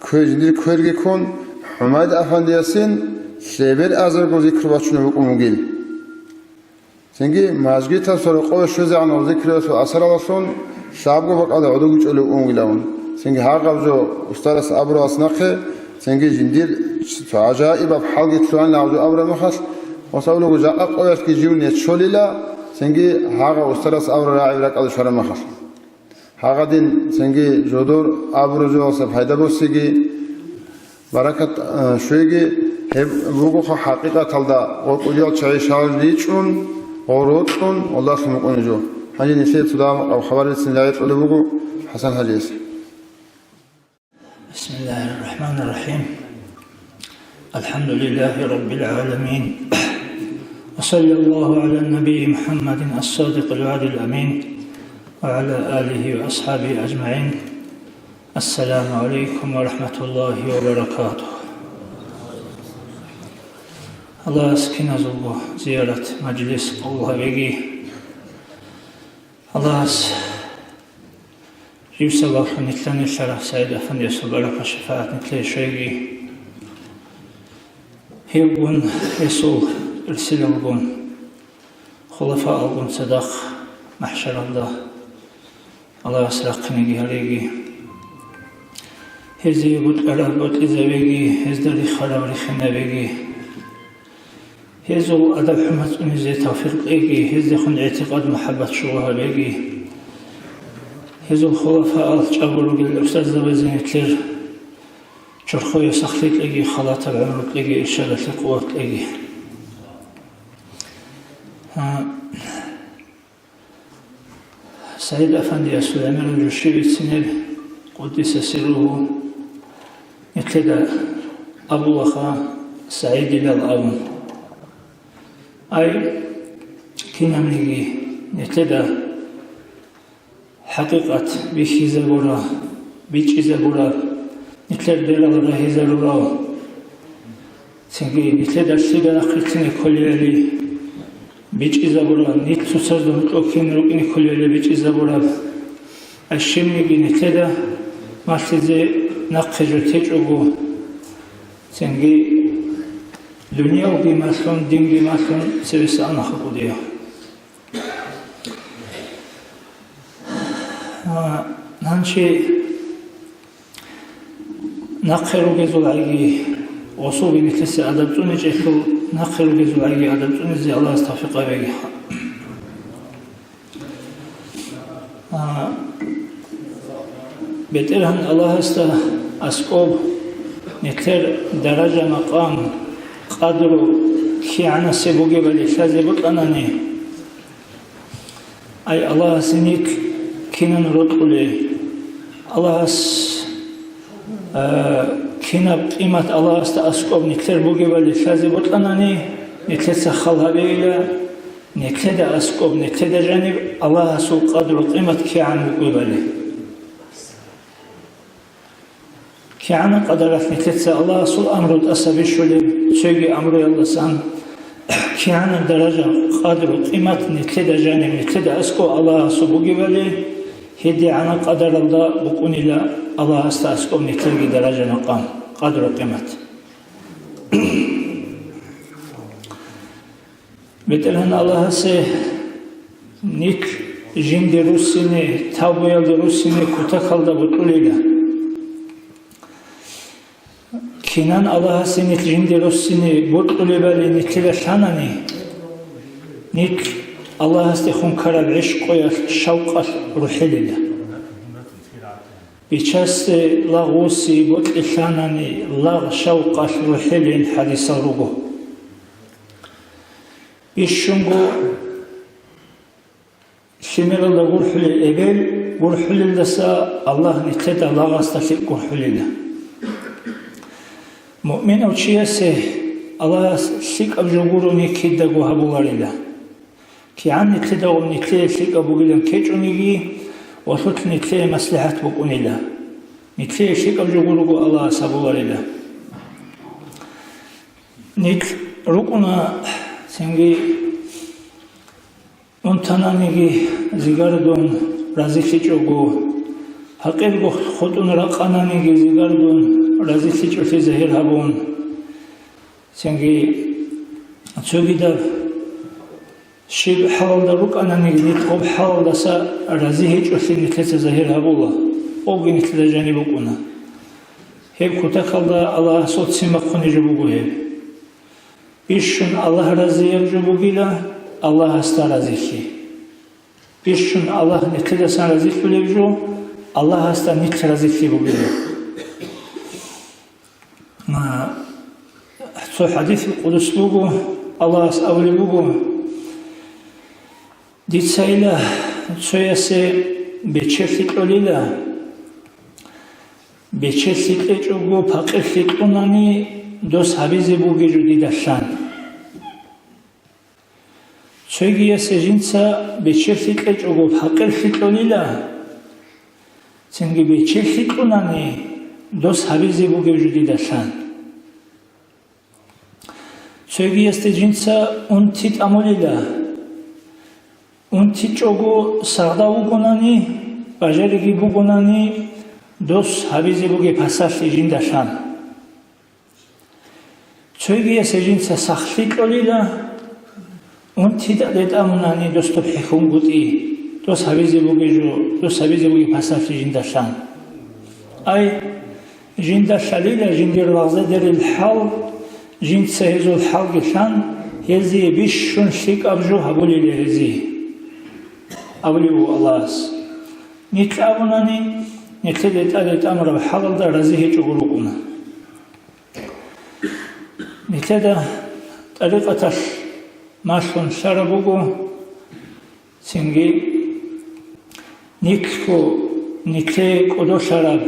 кве-, жиндир кверги ккун, ХӀумайд афандиясин лъебер азарго зикру бачунеб букӀун бугил. Цинги мажгиталъул рокъове щвезегӀан гъоб зикруялъул асаралдалъун лъабго бакӀалда гӀодов гьечӀолев унгилавун. Цинги гьагъаб жо устарас абуралас нахъе, цинги жиндир цо гӀажаибаб хӀалги лъугьанила гьаб жо абураб мехалъ, гъосавлуго жакъа къоялъги жив нечолила, цинги гьагъав устарас абураб рагӀи ракӀалде щвараб мехалъ. Гьагъадин цинги жодор абураб жоялдаса пайда босиги, баракат, а, щвеги, гьеб бугоха хӀакъикъаталда гъо кӀудиял чагӀи шагьаралде ричӀун, гъо рокьун, Аллагьасул мукъуни жо. Гьанже нилъее цо дагьаб хабар бицин рагӀи кьолеб буго ХӀасан хӀажияс. بسم الله الرحمن الرحيم. الحمد لله رب العالمين. وصلى الله على النبي محمد الصادق الوعد الأمين وعلى آله وأصحابه أجمعين. السلام عليكم ورحمة الله وبركاته. Аллагьас киназулго зиярат мажлис къабул гьабеги. Аллагьас жив сабаблъун нилъ нилъараб СагӀид афандиясул баракат-шапагӀат нилъее щвеги. Гьевгун, гьесул ирсилалгун, хулафаалгун цадахъ махӀшаралда Аллагьас рахъинеги гьареги. Гьезие бокьараб бокьизабеги, гьезда рихараб рихинабеги. Гьезул адаб-хӀурмат цӀунизе тавфикъ кьеги, гьездехун игӀтикъад-мухӀаббат щуго гьабеги. Гьезул хулафаал чӀаго ругел устазабазе нилъер чорхое сахлъи кьеги, халатаб гӀумру кьеги, иршадалъе къуват кьеги. А, СагӀид афандиясул гӀемерал жо щиб бицинеб, къуддиса сирругьу, нилъеда абулаха СагӀидилал абун. Ай, кинабниги нилъеда хӀакъикъат бихьизабура, бичӀчӀизабура, нилъер берал рагьизарурал. Цинги нилъеда лъида нахърилълъине кколебали бичӀчӀизабура, нилъ цоцазда гьоркьоб кин рукӀине кколебали бичӀчӀизабура. Ай щибниги нилъеда малъизе нахъе жо течӀого, цинги дуниялги малъун, динги малъун цевеса анаха кӀудияв. А, нанчи нахъе ругезул гӀайги, гъосулги нилъеца адаб цӀуничӀелъул, нахъе ругезул гӀайги адаб цӀунизе Аллагьас тавфикъ гьабеги. А, БетӀергьан Аллагьасда аскӀоб нилъер даража-макъам, къадру кигӀанасеб бугебали лъазе бокьанани, ай, Аллагьасе нилъ кинан рокьулей? Аллагьас, а, кинаб къимат Аллагьасда аскӀоб нилъер бугебали лъазе бокьанани, нилъеца хал гьабейила, нилъеда аскӀоб, нилъеда жаниб Аллагьасул къадру-къимат кигӀан букӀунебали. КигӀанаб къадаралъ нилъеца Аллагьасул амру тӀаса бищулеб, цоги амруялдасан кигӀанаб даража, къадру, къимат нилъеда жаниб, нилъеда аскӀов Аллагьасул бугебали, гьедигӀанаб къадаралда букӀунила Аллагьасда аскӀов нилъерги даража-макъам, къадру, къимат. БетӀергьан Аллагьасе нилъ жинде руссине, тавбуялде руссине кутакалда бутӀулила. Кинан Аллагьасе нилъ жинде руссине бутӀулебали нилъеда лъанани, нилъ Аллагьасдехун ккараб гӀишкъуялъ, шавкъалъ рухӀилила. Бичасде лагъ вуссине бокьи лъанани, лагъ, шавкъалъ рухӀилин хӀадисал руго. Бищунго лъимералда гурхӀулел эбел гурхӀулелдаса Аллагь нилъеда лагъасда лъикӀ гурхӀулила. Муъминав чиясе Аллагьас лъикӀаб жо гурони кидаго гьабуларила. КигӀан нилъеда гъоб нилъее лъикӀаб бугилан ккечӀониги, валъулъ нилъее маслихӀат букӀунила. Нилъее лъикӀаб жо гурого Аллагьас гьабуларила. Нилъ рукӀуна цинги унтананиги зигардун разилъичӀого, гьакъирго хутӀун ракъананиги зигардун разилъичӀолъи загьир гьабун, цинги цогидаб щиб хӀалалда рукӀананиги, нилъ гъоб хӀалалдаса рази гьечӀолъи нилъеца загьир гьабула, гъобги нилъеда жаниб букӀуна. Гьеб кутакалда Аллагьасул ццин бахъунеб жо буго гьеб. Бищун Аллагь разияб жо бугила Аллагьасда разилъи. Бищун Аллагь нилъедасан разилъулеб жо Аллагьасда нилъ разилъи бугила. А, цо хӀадисул къудус буго, Аллагьас абулеб буго: «Дицайила цоясе бечелъи кьолила, бечелъи кьечӀого пакъирлъи кьунани дос гьабизе бугеб жо дида лъан». Цогиясе жинца бечелъи кьечӀого пакъирлъи кьолила, цинги бечелъи кьунани дос гьабизе бугеб жо дида лъан. Цогиясде жинца унти тӀамулила, унтичӀого сагъда вугонани, бажариги бугонани, дос гьабизе бугеб пасалъи жинда лъан. Цогиясе жинца сахлъи кьолила, унти тӀаде тӀамунани дос доб хӀехьунгутӀи, дос гьабизе бугеб жо, дос гьабизе бугеб пасалъи жинда лъан. Ай, жинда лъалила жиндир лагъзадерил хӀал, жинца гьезул хӀалги лъан, гьезие бищун лъикӀаб жо гьабулила гьезие, абулеб буго Аллагьас. Нилъ абунани, нилъеде тӀаде тӀамураб хӀалалда рази гьечӀого рукӀуна. Нилъеда тӀарикъаталъ малъун лъараб буго, цинги нилъго нилъее кӀодолъараб,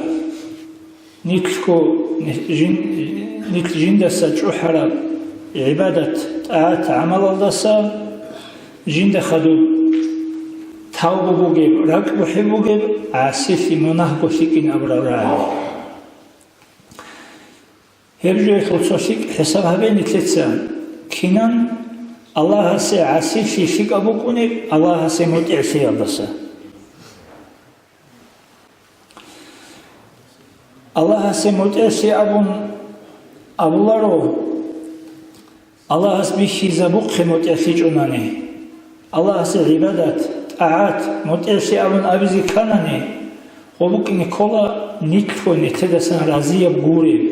нилъго ни-, жин-, нилъ жиндаса чӀухӀараб гӀибадат-тӀагӀат-гӀамалалдаса жинда хадуб тавбу бугеб, ракӀбухӀи бугеб, гӀасилъи, мунагьго лъикӀин абураб рагӀи. Гьеб жоялъул цо лъикӀ хӀисаб гьабе нилъеца, кинан Аллагьасе гӀасилъи лъикӀаб букӀунеб Аллагьасе мутӀигӀлъиялдаса. Аллагьасе мутӀигӀлъи абун абуларо, Аллагьас бихьизабухъе мутӀигӀлъичӀунани. Аллагьасе гӀибадат, тӀагӀат, мутӀигӀлъи абун абизе кканани, гъо букӀине ккола нилъго нилъедасан разияб гуреб,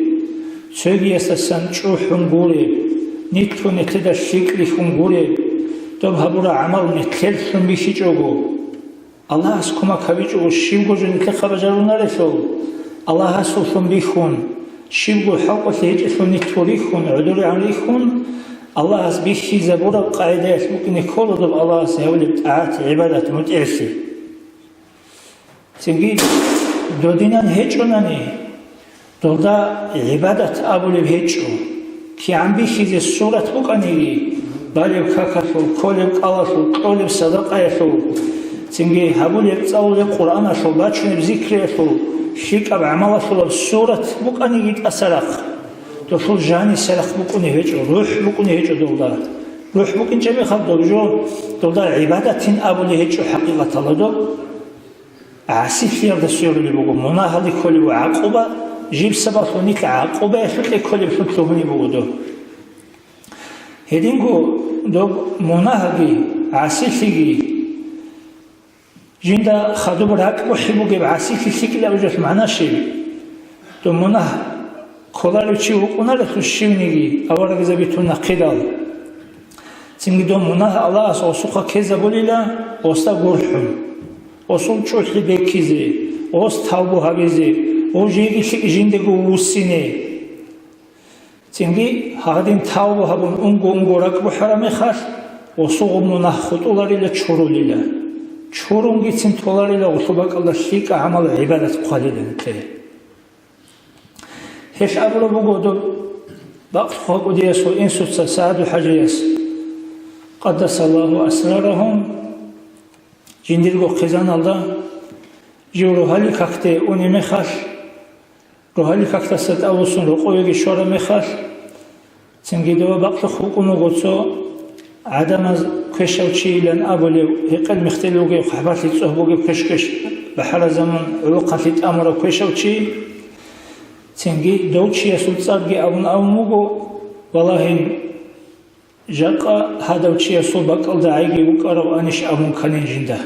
цогиясдасан чӀухӀун гуреб, нилъго нилъеда лъикӀ рихьун гуреб, доб гьабураб гӀамал нилъеллъун бихьичӀого. Аллагьас кумек гьабичӀого щибго жо нилъехъа бажарунарелъул, Аллагьасуллъун бихьун, щибго хӀалкӀолъи гьечӀелъул нилъго рихьун, гӀодорегӀан рихьун, Аллагьас бихьизабураб къагӀидаялъ букӀине ккола доб Аллагьасе гьабулеб тӀагӀат, гӀибадат, мутӀигӀлъи. Цинги додинан гьечӀонани, долда гӀибадат абулеб гьечӀо. КигӀан бихьизе сурат букӀаниги, балеб какалъул, кколеб кӀалалъул, кьолеб садакъаялъул, Цинги гьабулеб цӀалулеб Къуръаналъул, бачунеб зикриялъул, лъикӀаб гӀамалалъулаб сурат букӀаниги тӀасарахъ, долъул жанисарахъ букӀунеб гьечӀо, рухӀ букӀунеб гьечӀо долда. РухӀ букӀинчӀеб мехалъ доб жо долда гӀибадатин абулеб гьечӀо хӀакъикъаталда доб. ГӀасилъиялда сверулеб буго, мунагьалде кколеб буго гӀакъуба, жиб сабаблъун нилъ гӀакъубаялъукье кколеблъун лъугьунеб буго доб. Гьединго доб мунагьги, гӀасилъиги, жинда хадуб ракӀбухӀи бугеб гӀасилъи лъикӀилан абулеб жоялъ магӀна щиб? Доб мунагь кколарев чи вукӀунарелъул щивниги аварагзаби тун нахъидал. Цинги доб мунагь Аллагьас гъосухъа ккезабулила, гъосда гурхӀун, гъосул чӀухӀи бекизе, гъос тавбу гьабизе, гъов жеги лъикӀ жиндаго вуссине. Цинги гьадин тавбу гьабун унго-унго ракӀбухӀараб мехалъ, гъосул гъоб мунагь хутӀуларила, чурулила. Чурунгицин толарила гъолъул бакӀалда лъикӀа гӀамал гӀибадат хъвалила нилъее. Гьелъ абураб буго доб бакълъухъ кӀудиясул инсуца СагӀаду-хӀажияс, къаддасаллагьу асрарагьум, жиндирго хъизаналда жив рогьалил какде унеб мехалъ, рогьалил какдаса тӀадвуссун рокъовеги щвараб мехалъ, цинги дова бакълъухъ вукӀун вуго цо гӀадамаз квешав чийилан абулев, гьекъел-мехтел вугев, хъахӀбалъи цӀогь бугев, квеш-квеш бахӀараб заман гӀолохъанлъи тӀамурав квешав чи. Цинги дов чиясул цӀарги абун абун вуго, валагьин, жакъа гьадав чиясул бакӀалда гӀайги вукӀарав анищ абун кканин жинда.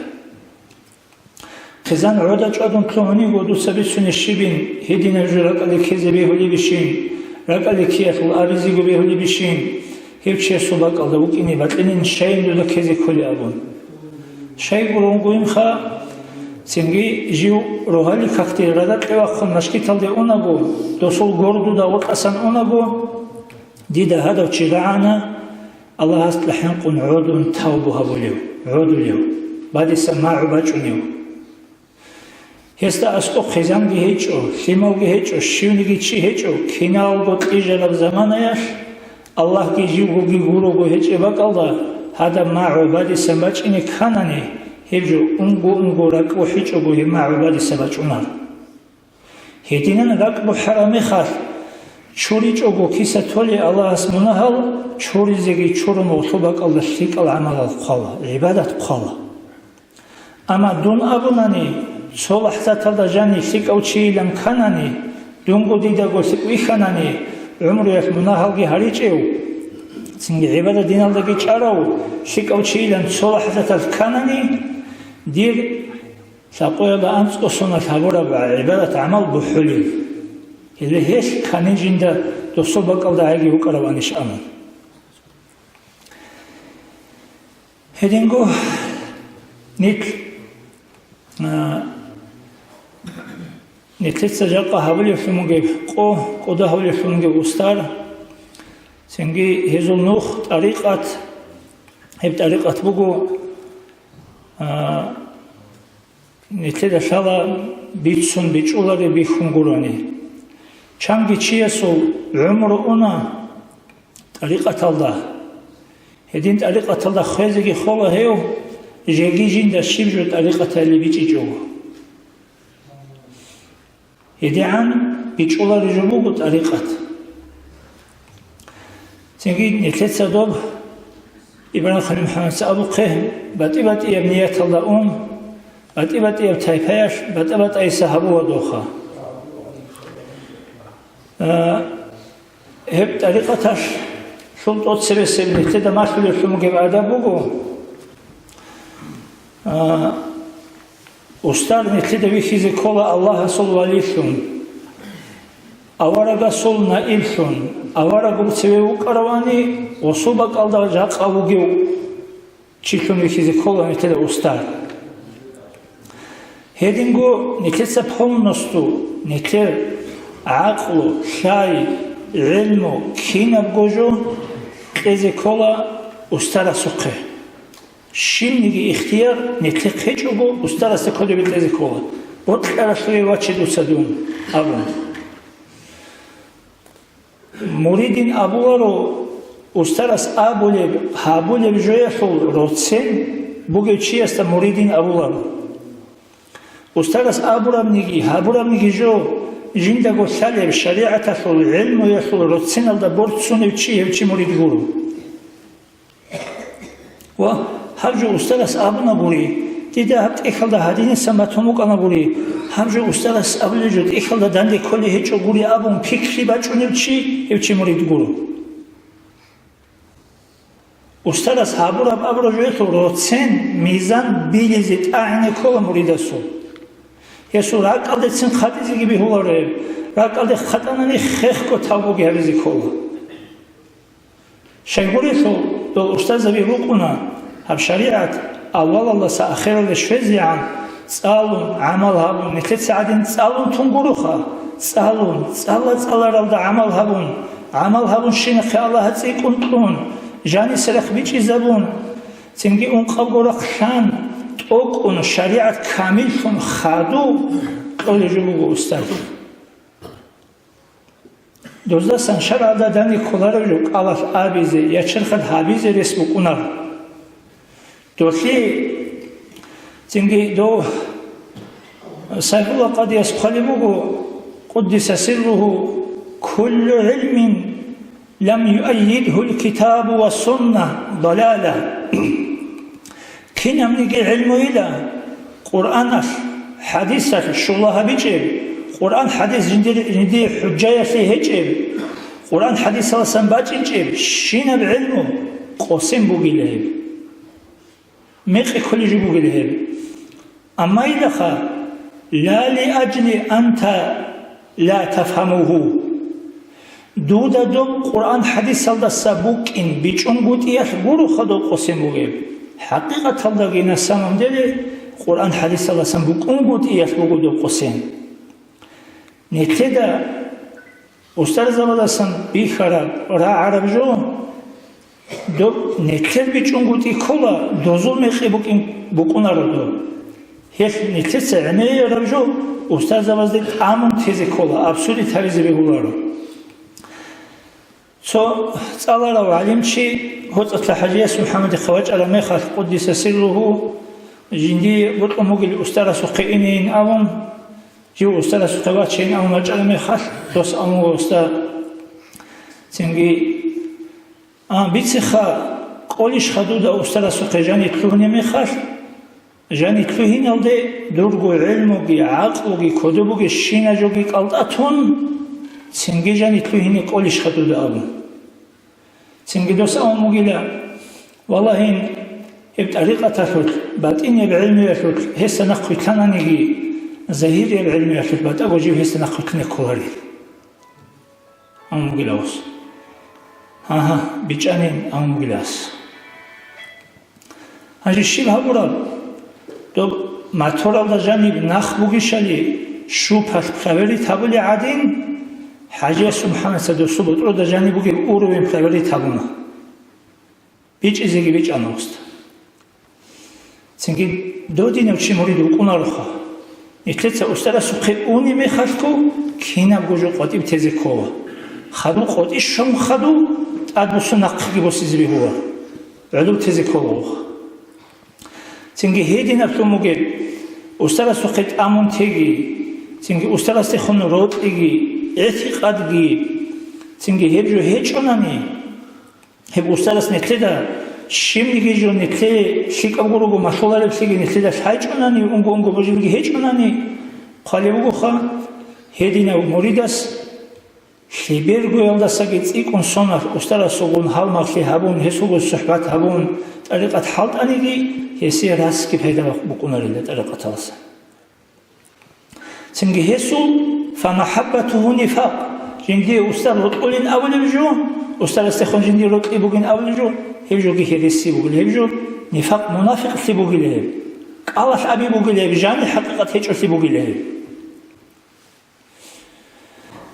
Хъизан гӀода чӀвадун лъугьуниго дуца бицунищ щибин, гьединаб жо ракӀалде ккезе бегьулебищин, ракӀалде ккеялъул абизего бегьулебищин, гьев чиясул бакӀалда вукӀине бакьинин, щайин дуда ккезе кколеб абун. Щай гуронгойинха, цинги жив рогьалил какде радакье вахъун машгиталде унаго, досул гор дуда гъоркьасан унаго, дида гьадав чи рагӀана, Аллагьасда хӀинкъун гӀодун тавбу гьабулев, гӀодулев, бадиса магӀу бачӀунев. Гьесда аскӀоб хъизанги гьечӀо, лъималги гьечӀо, щивниги чи гьечӀо, киналго кьижараб заманаялъ, Аллагьги живгоги гурого гьечӀеб бакӀалда, гьадаб магӀу бадиса бачӀине кканани, гьеб жо унго-унго ракӀбухӀичӀого гьеб магӀу бадиса бачӀунар. Гьединан ракӀбухӀараб мехалъ, чуричӀого киса толей Аллагьас мунагьал, чуризеги чурун гъолъул бакӀалда лъикӀал гӀамалал хъвала, гӀибадат хъвала. Амма дун абунани, цо лахӀзаталда жани лъикӀав чийилан кканани, дунго дидаго лъикӀ вихьанани, гӀумруялъ мунагьалги гьаричӀев, цинги гӀибадат диналдаги чӀарав лъикӀав чийилан цо лахӀзаталъ кканани, дир лъакъоялда анцӀго соналъ гьабураб гӀибадат-гӀамал бухӀулел. Гьеле гьелъ кканин жинда досул бакӀалда гӀайги вукӀарав анищ абун. Гьединго нилъ, а, нилъеца жакъа гьабулеблъун бугеб къо, кӀуда гьабулеблъун бугеб устар, цинги гьезул нух, тӀарикъат, гьеб тӀарикъат буго, а, Нилъеда лъала бицун бичӀчӀулареб бихьун гурони. Чанги чиясул гӀумру уна тӀарикъаталда. Гьедин тӀарикъаталда хвезеги хола гьев, жеги жинда щиб жо тӀарикъаталде бичӀчӀичӀого. ГьедигӀан бичӀчӀулареб жо буго тӀарикъат. Цинги нилъеца доб Ибрагьим Халил МухӀаммадица абухъе, батӀи-батӀияб нияталда ун, батӀи-батӀияб тайпаялъ батӀа-батӀайиса гьабула доха. А, гьеб тӀарикъаталъул тӀоцебесеб нилъеда малъулеблъун бугеб адаб буго. А, Устар нилъеда вихьизе ккола Аллагьасул валилъун, аварагасул наиблъун, авараг гур цеве вукӀаравани, гъосул бакӀалда жакъа вугев чилъун вихьизе ккола нилъеда устар. Гьединго нилъеца полностью нилъер гӀакълу, лъай, гӀелму, кинабго жо кьезе ккола устарасухъе. Щибниги ихтияр нилъехъе гьечӀого, устарасда кодобе кьезе ккола. Бокьаралъуве ваче дуца дун, абун. Муридин абуларо, устарас абулеб, гьабулеб жоялъул роцен бугев чиясда муридин абуларо. Устарас абурабниги, гьабурабниги жо, жиндаго лъалеб шаригӀаталъул гӀелмуялъул роциналда борцунев чи гьев чи мурид гуро. Ва гьаб жо устарас абунабури, дида гьаб тӀехьалда гьадинасан батун букӀанабури, гьаб жо устарас абулеб жо тӀехьалда данде кколей гьечӀо гури абун пикри бачӀунев чи гьев чи мурид гуро. Устарас гьабураб абураб жоялъул роцен мизан билизе тӀагӀине ккола муридасул. Гьесул ракӀалдецин хъатӀизеги бегьуларо гьеб, ракӀалде хъатӀанани хехго тавбуги гьабизе ккола. Щайгурелъул дол устарзаби рукӀуна гьаб шаригӀат авалалдаса ахиралде щвезегӀан цӀалун, гӀамал гьабун, нилъеца гӀадин цӀалун тун гуроха, цӀалун, цӀала-цӀаларалда гӀамал гьабун, гӀамал гьабун щинахъе Аллагьас цӀикӀкӀун кьун, жаниса рахъ бичӀчӀизабун, цинги ункъабго рахъ лъан, тӀокӀун, шаригӀат камиллъун хадув кьолеб жо буго устар. Доздасан шаргӀалда данде кколареб жо кӀалалъ абизе я черхалъ гьабизе рес букӀунаро. Долъи цинги дов Сайфулла Къадияс хъвалеб буго, къуддиса сирругьу: «Куллу гӀилмин лам юаййидгьул китабу ва сунна далала». Кинабниги гӀилмуйила, Къуръаналъ, хӀадисалъ щула гьабичӀеб, Къуръан-хӀадис жиндир, жиндие хӀужжаялъе гьечӀеб, Къуръан-хӀадисаласан бачӀинчӀеб щинаб гӀилму къосин бугила гьеб. Мекъи кколей жо бугила гьеб. Амма илаха, ла лиаджли анта ла тафгьамугьу. Дуда доб Къуръан-хӀадисалдаса букӀин бичӀчӀунгутӀиялъ гуроха доб къосин бугеб. ХӀакъикъаталдаги, на самом деле, Къуръан-хӀадисалдасан букӀунгутӀиялъ буго доб къосин. Нилъеда устарзабаздасан бихьараб, рагӀараб жо, доб нилъер бичӀчӀунгутӀи ккола, дозул мекъи букӀин букӀунаро доб. Гьелъ нилъеца гӀемераб жо устарзабазде тӀамун тезе ккола, абсурит гьабизе бегьуларо. Цо цӀаларав гӀалимчи ГьоцӀалъа ХӀажияс МухӀаммадихъе вачӀараб мехалъ, къуддиса сирругьу, жиндие бокьун бугел устарасухъе инейин абун, жив устарасухъе вачейин абун вачӀараб мехалъ, дос абун: «Уста, цинги, а, бицеха, кӀолищха дуда устарасухъе жанив лъугьунеб мехалъ?» Жанив лъугьиналде дурго гӀелмуги, гӀакълуги кодоб бугебщина жоги кӀалтӀа тун, цинги жанив лъугьине кӀолищха дуда абун. Цинги дос абун бугила: «Валлагьин, гьеб тӀарикъаталъулъ, батӀинияб гӀелмуялъулъ гьесда нахъ вилълъананиги, загьирияб гӀелмуялъулъ батӀаго жив гьесда нахъ вилълъине кколарил». Амма бугила ус. Гьагьа, бичӀчӀанин, амма бугила ас. Гьанже щиб гьабураб? Доб моторалда жаниб нах бугищали, щупалъ проверить гьабулеб гӀадин, ХӀажияс МухӀаммадица досул ботӀрода жаниб бугеб уровень проверить гьабуна. БичӀчӀизеги бичӀчӀана уста. Цинги додинав чи мурид вукӀунароха. Нилъеца устарасухъе унеб мехалъго кинабго жо къватӀиб тезе ккола. Хадуб къватӀи щун хадуб тӀадбуссун нахъеги босизе бегьула. ГӀодоб тезе ккола уха. Цинги гьединаблъун бугеб, устарасухъе тӀамун теги, цинги устарасдехун рокьиги, гӀетикъадги, цинги гьеб жо гьечӀонани, гьеб устарас нилъеда щибниги жо нилъее лъикӀаб гурого малъулареблъиги нилъеда лъайчӀунани, унго-унго божиги гьечӀунани, хъвалеб бугоха, гьединав муридас лъебергоялдасаги цӀикӀкӀун соналъ устарасулгун гьалмагълъи гьабун, гьесулгун сухӀбат гьабун, тӀарикъат хӀалтӀаниги, гьесие расги пайда букӀунарила тӀарикъаталасан. Цинги гьесул: «Фамахаббатугьу нифакъ», жиндие устар рокьулин абулеб жо, устарасдехун жиндир рокьи бугин абулеб жо, гьеб жоги гьереси бугила, гьеб жо нифакъ, мунафикълъи бугила гьеб, кӀалалъ аби бугила гьеб, жаниб хӀакъикъат гьечӀолъи бугила гьеб.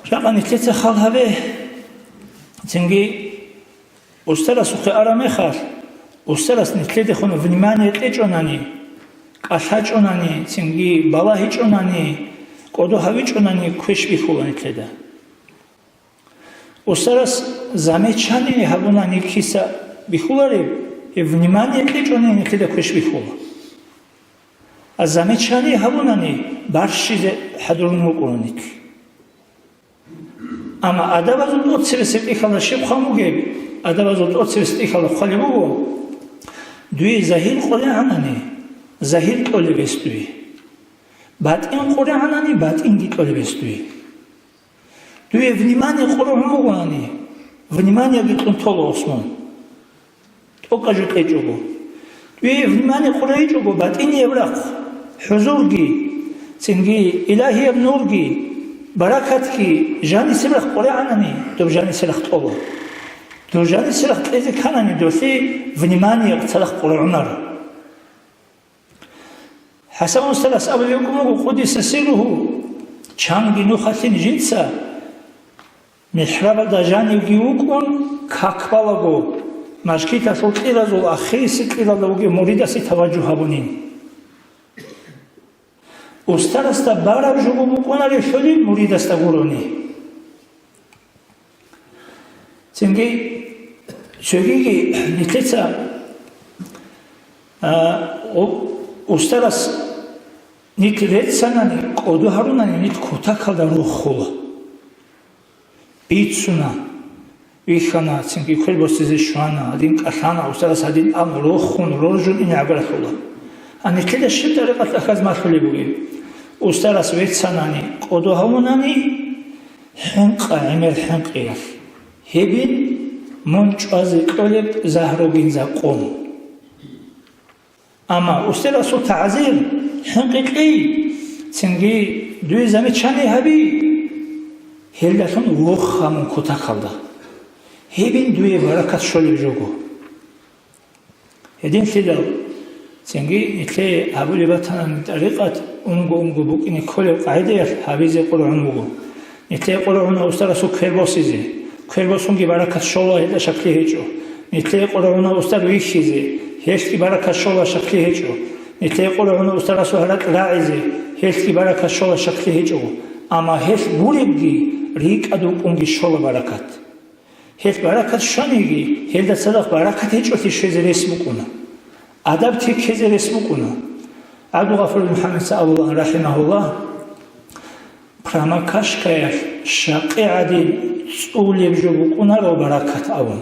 Жакъа нилъеца хал гьабе, цинги устарасухъе араб мехалъ, устарас нилъедехун внимание кьечӀонани, кӀалъачӀонани, цинги балагьичӀонани, кӀодо гьавичӀонани квеш бихьула нилъеда. Устарас замечание гьабунани киса бихьулареб, Гьеб внимание кьечӀони нилъеда квеш бихьула. А замечание гьабунани барщизе хӀадурун вукӀуна нилъ. Амма адабазул тӀоцебесеб тӀехьалда щиб хъван бугеб? Адабазул тӀоцебесеб тӀехьалда хъвалеб буго: дуе загьир къваригӀанани, загьир кьолеб гьес дуе. БатӀин къваригӀанани, батӀинги кьолеб гьес дуе. Дуе внимание къваригӀун бугоани, вниманиеги кьун тола осмун. ТӀокӀаб жо кьечӀого. Дуе внимание къваригӀичӀого, батӀинияб рахъ, хӀузурги, цинги илагьияб нурги, баракатги, жанисеб рахъ къваригӀанани, доб жанисеб рахъ кьола. Доб жанисеб рахъ кьезе кканани, долъи внимание цадахъ къваригӀунаро. ХӀасан устарас абулеб буго, къуддиса сирругьу, чанги нухалъин жинца михӀрабалда жанивги вукӀун, как балаго, мажгиталъул кьиразул ахирисеб кьиралда вугев муридасе таважжугь гьабунин. Устарасда бараб жо букӀунарелъулин муридасда гурони. Цинги цогиги нилъеца, а, у-, устарас нилъ реццанани, кӀодо гьарунани нилъ кутакалда рохула. Бицуна, вихьана, цинги квер босизе щвана, гьадин кӀалъана, устарас гьадин абун рохун, роржун ине гӀагарлъула. А нилъеда щиб тӀарикъат ахьаз малъулеб бугеб? Устарас веццанани, кӀодо гьавунани, хӀинкъа гӀемер хӀинкъиялъ. Гьебин мун чӀвазе кьолеб загьругин закъун. Амма устарасул тагӀзир, хӀинкъи кьей, цинги дуе замечание гьаби, гьелдалъун вохха мун кутакалда. Гьебин дуе баракат щолеб жого. Гьединлъидал цинги нилъее гьабулеб батанани тӀарикъат унго-унго букӀине кколеб къагӀидаялъ гьабизе къваригӀун буго. Нилъее къваригӀуна устарасул квер босизе. Квер босунги баракат щола, гьелда щаклъи гьечӀо. Нилъее къваригӀуна устар вихьизе. Гьелъги баракат щола, щаклъи гьечӀо. Нилъее къваригӀуна устарасул гьаракь рагӀизе. Гьелъги баракат щола, щаклъи гьечӀо. Амма гьелъ гуребги, рикӀкӀад вукӀунги щола баракат. Гьелъ баракат щваниги, гьелда цадахъ баракат гьечӀолъи щвезе рес букӀуна. Адаб теккезе рес букӀуна. ГӀабдулгъафурил МухӀаммадица абула, рахӀимагьуллагь, промокашкаялъ щакъи гӀадин цӀулеб жо букӀунаро баракат абун.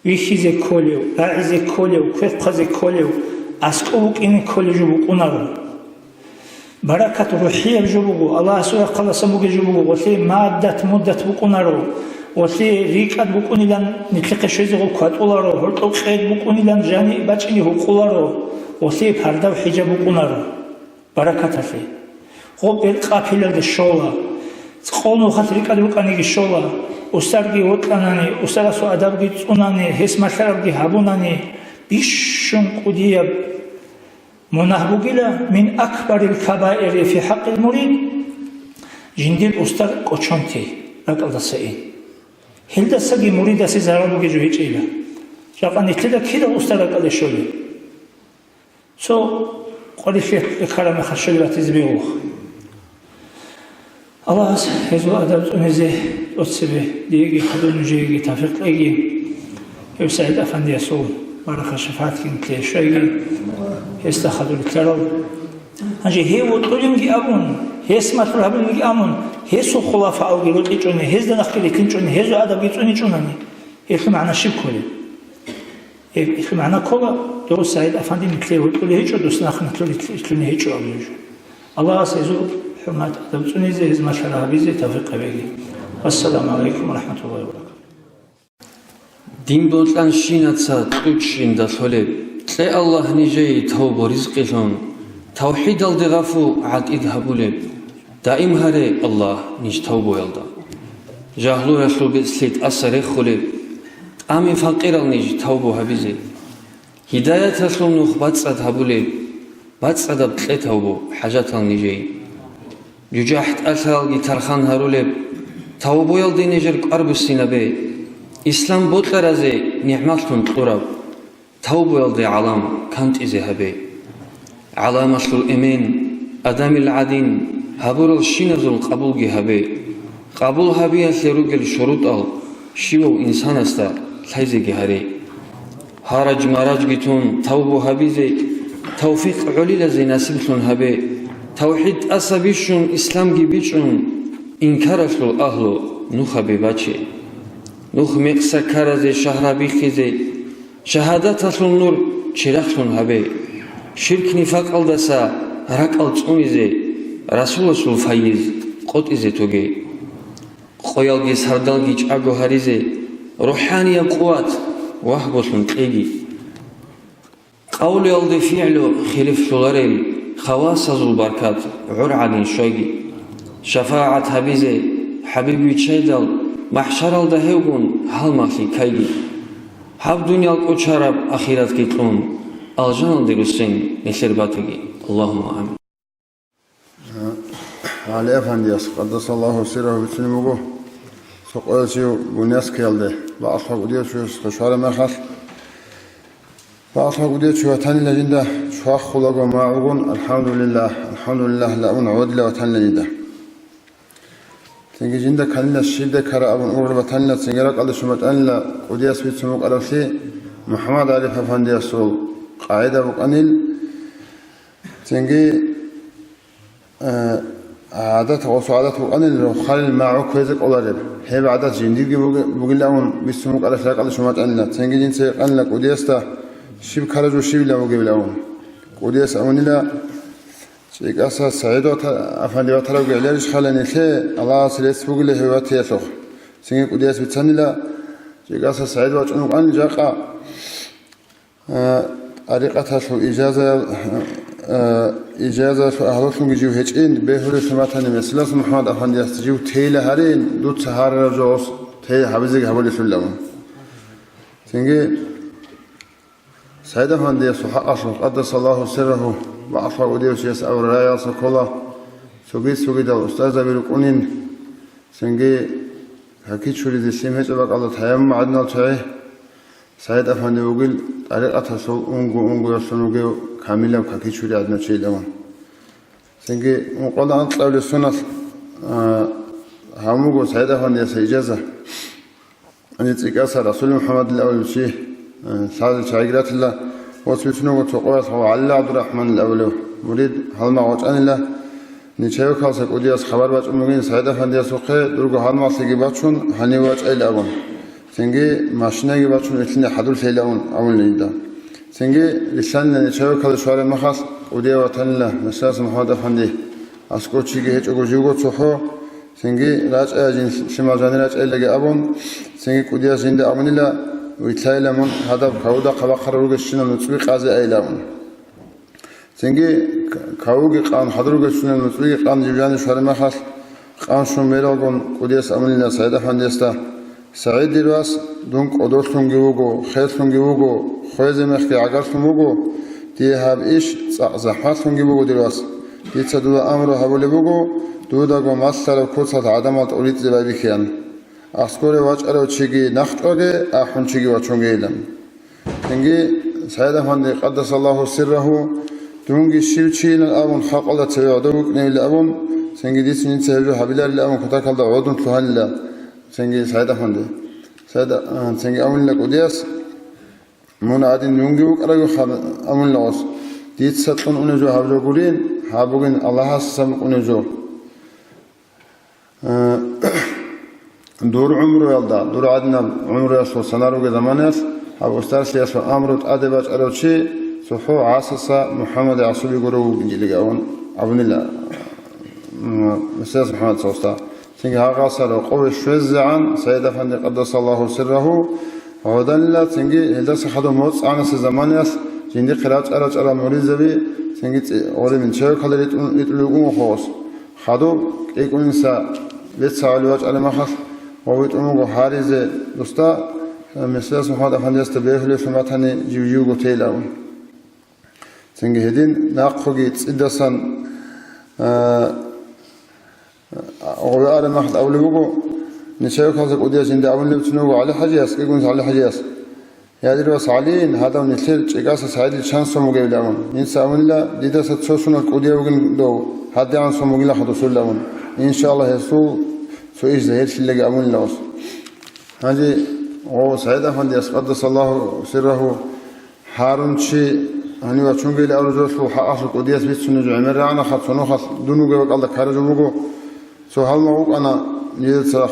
Вихьизе кколев, рагӀизе кколев, квер хъвазе кколев, аскӀов вукӀине кколев жо букӀунаро. Баракат рухӀияб жо буго, Аллагьасул рахъалдасан бугеб жо буго, гъолъие маддат-муддат букӀунаро, гъолъие рикӀкӀад букӀунилан нилъехъе щвезегъул кватӀуларо, гьоркьоб къед букӀунилан жани бачӀине гьукъуларо, гъолъие пардав хӀижаб букӀунаро баракаталъе. Гъоб бер къапилалде щола, къо нухалъ рикӀкӀад рукӀаниги щола, устарги вокьанани, устарасул адабги цӀунани, гьес малъарабги гьабунани, бищун кӀудияб мунагь бугила, мин акбарил кабаири фи хӀакъил мурид, жиндир устар кӀочонти ракӀалдаса ин. Гьелдасаги муридасе зарал бугеб жо гьечӀила. Жакъа нилъеда кидал устар ракӀалде щолеб? Цо къварилъи ккараб мехалъ щолеб батизе бегьула. Аллагьас гьезул адаб цӀунизе тӀоцебе диеги хадур нужееги тавфикъ кьеги. Гьев СагӀид Афандиясул баракат шафагӀатги нилъее щвеги, гьесда хадур рилълъарал. Гьанже гьев вокьулинги абун, гьес малъур гьабулинги абун, гьесул хулафаалги рокьичӀони, гьезда нахъги рилълъинчӀони, гьезул адабги цӀуничӀунани, гьелъул магӀна щиб кколеб? Гьелъул магӀна ккола, дов СагӀид Афанди нилъее вокьулев гьечӀо, дос нахъ нилъер рилълъине гьечӀо абулеб жо. Аллагьас гьезул хӀурмат адаб цӀунизе, гьез малъараб гьабизе тавфикъ гьабеги. Вассаламу гӀалайкум ва рахӀматуллагьи ва баракатугь. Дин бокьанщинаца кьучӀ жинда лъолеб, кье Аллагь нижее тавбу ризкъилъун, тавхӀидалде гъафу гӀатӀид гьабулеб, даим гьаре, Аллагь, ниж тавбуялда. Жагьлуялъул бецӀлъи тӀаса рехулеб, тӀами факъирал ниж тавбу гьабизе. Гьидаяталъул нух бацӀцӀад гьабулеб, бацӀцӀадаб кье тавбу хӀажатал нижее. ЖужахӀ тӀалъаялги тархан гьарулеб, тавбуялде нижер кӀвар буссинабе, ислам бокьаразе нигӀматлъун кьураб, тавбуялде гӀалам кантӀизе гьабе. ГӀаламалъул эмен, адамил гӀадин, гьабурал щиназул къабулги гьабе. Къабул гьабиялъе ругел шурутӀал щивав инсанасда лъазеги гьаре. Гьараж-маражги тун тавбу гьабизе, тавфикъ гӀолилазе насиблъун гьабе. ТавхӀид тӀаса бищун, исламги бичӀчӀун, инкаралъул агьлу нухабе баче. Нух мекъса ккаразе шагьра биххизе, шагьадаталъул нур чирахълъун гьабе. Ширк-нифакъалдаса ракӀал цӀунизе, Расуласул файиз къотӀизе тоге. Къоялги сардалги чӀаго гьаризе, рухӀанияб къуват вагьболъун кьеги. Къавлуялде фигӀлу хилифлъуларел хавасазул баркат гӀур гӀадин щвайги. ШафагӀат гьабизе ХӀабиб виччайдал, махӀшаралда гьевгун гьалмагълъи ккайги. Гьаб дуниял кӀочараб ахиратги кьун, алжаналде руссин нилъер батаги. Аллагьумма амин. ГӀали-афандияс, къаддасаллагьу сиррагьу, бицунеб буго, цо къоялъ чи Буняскиялде, бакъалъ кӀудияв чияс хъвашараб мехалъ, бакъалъ кӀудияв чи ватанила жинда чвахулаго магӀугун, «АлхӀамдулиллагь, алхӀамдулиллагь» лаун гӀодила ватанила жинда. Цинги жинда кканила щибдай ккара абун ургъел батанила, цинги ракӀалде щун батанила кӀудияс бицун букӀаравлъи МухӀаммад ГӀариф-афандиясул къагӀида букӀанил, цинги Э, гӀадат, гъосул гӀадат букӀанил рохалил магӀу кквезе кӀолареб. Гьеб гӀадат жиндирги буги-, бугилавун бицун букӀаралъ ракӀалде щун батанила. Цинги жинца гьикъанила кӀудиясда, щиб ккараб жо щибилан бугебилавун. КӀудияс абунила, ЧӀикӀаса СагӀид вата-, афанди ватарабги гӀеларищ хала нилъее, Аллагьас рецц бугила гьев ватиялъухъ. Цинги кӀудияс бицанила, ЧӀикӀаса СагӀид вачӀун вукӀанил жакъа. Э, тӀарикъаталъул ижазаял-, э, ижазаялъул агьлулъунги жив гьечӀин, бегьулелъул батани, меселалъ МухӀаммад-афандиясда жив тейила гьарин, дуца гьарараб жо гъос тей гьабизеги гьабулелъулилан. Цинги СагӀид-афандиясул хӀакъалъулъ, къаддасаллагьу сиррагьу, бакъалъ кӀудияв чияс абураб рагӀиялъа ккола, цоги-цогидал устарзаби рукӀунин, цинги каки чуризе лъим гьечӀеб бакӀалда таяммум гӀадинал чагӀи. СагӀид-афанди вугил тӀарикъаталъул унго-унгоялъун вугев камилаб каки чури гӀадинав чилавун. Цинги ункъоялда анкьабилеб соналъ, а, гьабун буго СагӀид-афандиясда ижаза. Гьаниб ЦӀикӀаса Расул МухӀаммадил абулев чи, а, лъалел чагӀиги ратила, гъос бицун буго цо къоялъ ГӀалил ГӀабдурахӀманил абулев мурид гьалмагъ вачӀанила, Нечаевкалса кӀудияс хабар бачӀун бугин СагӀид-афандиясухъе, дурго гьалмагълъиги бачун, гьанив вачӀайилан абун. Цинги машинаги бачун, вилълъине хӀадурлъейилан абун, абунила жинда. Цинги рилълъанила Нечаевкалде щвараб мехалъ, кӀудияв ватанила, меселалъ МухӀаммад-афанди, аскӀов чиги гьечӀого живго цохӀо, цинги рачӀайилан жин лъимал жанир рачӀайилаги абун, цинги кӀудияс жинда абунила, вилълъайилан мун гьадаб кавудахъа бахъарал ругелщинал нуцӀби къазе айилан абун. Цинги к-, кавуги къан, хӀадур ругелщинал нуцӀбиги къан жив жанив щвараб мехалъ, къан щун бералгун, кӀудияс абунила СагӀид-афандиясда: «СагӀид, дир вас, дун кӀодолъунги вуго, херлъунги вуго, хвезе мехги гӀагарлъун вуго, дие гьаб иш цӀакъ захӀмалъунги буго, дир вас. Дица дуда амру гьабулеб буго, дудаго малъараб куцалъ гӀадамал тӀуритӀизе байбихьеян. Аскоре вачӀарав чиги нахъчӀваге, ахӀун чиги вачунгейилан». Цинги СагӀид-афанди, къаддасаллагьу сиррагьу, дунги щив чийилан абун, халкъалда цеве гӀодов вукӀиневилан абун, цинги дица жинца гьеб жо гьабиларилан абун, кутакалда гӀодун лъугьанила цинги СагӀид-афанди. СагӀид-, а, цинги абунила кӀудияс: «Мун гӀадин дунги вукӀаравиха», — абунила гъос. «Дица кьун унеб жо гьаб жо гурин, гьаб бугин Аллагьасдасан букӀунеб жо». Э, дур гӀумруялда, дур гӀадинаб гӀумруялъул санаруге заманаялъ, гьаб устаралъиясул амру тӀаде бачӀарав чи цохӀо гӀасаса МухӀаммаде гӀасуби гурев вугин илигавун абунила, м, меселалъ МухӀаммад цо уста. Цинги гьагъаса рокъове щвезегӀан СагӀид-афанди, къаддасаллагьу сиррагьу, гӀоданила, цинги гьелдаса хадуб моцӀ гӀанасеб заманаялъ жиндихъе рачӀа-рачӀарал муридзаби, цинги цӀи-, гъорин Нечаевкалде ритӀун-, ритӀулев вуго гъос. Хадуб кӀикӀунинса бецагӀули вачӀараб мехалъ, ва витӀун вуго гьаризе дуста, меселалъ МухӀаммад-афандиясда бегьулевлъун батани, жив-живго тейилан абун. Цинги гьедин нахъоги цӀидасан, а, гъове араб мехалъ абулеб буго, Нечаевкалса кӀудияс жинда абунеб бицун буго ГӀали-хӀажияс, кӀикӀунса ГӀали-хӀажияс. Я, дир вас ГӀалиин, гьадав нилъер ЧӀикӀаса СагӀидил чан сом вугевилан абун. Инса абунила, дидаса цо сунал кӀудияв вугин дов, гьадигӀан сом вугилаха досулилан абун. Иншааллагь, гьесул цо иш загьирлъилаги абунила гъос. Гьанже гъо СагӀид-афандияс, къаддасаллагьу сиррагьу, Гьарун чи гьанив вачунгейилан абураб жоялъул хӀакъалъулъ кӀудияс бицунеб жо гӀемер рагӀана, хъацанухъалъ дун вугев бакӀалда ккараб жо буго. Цо гьалмагъ вукӀана, нилеца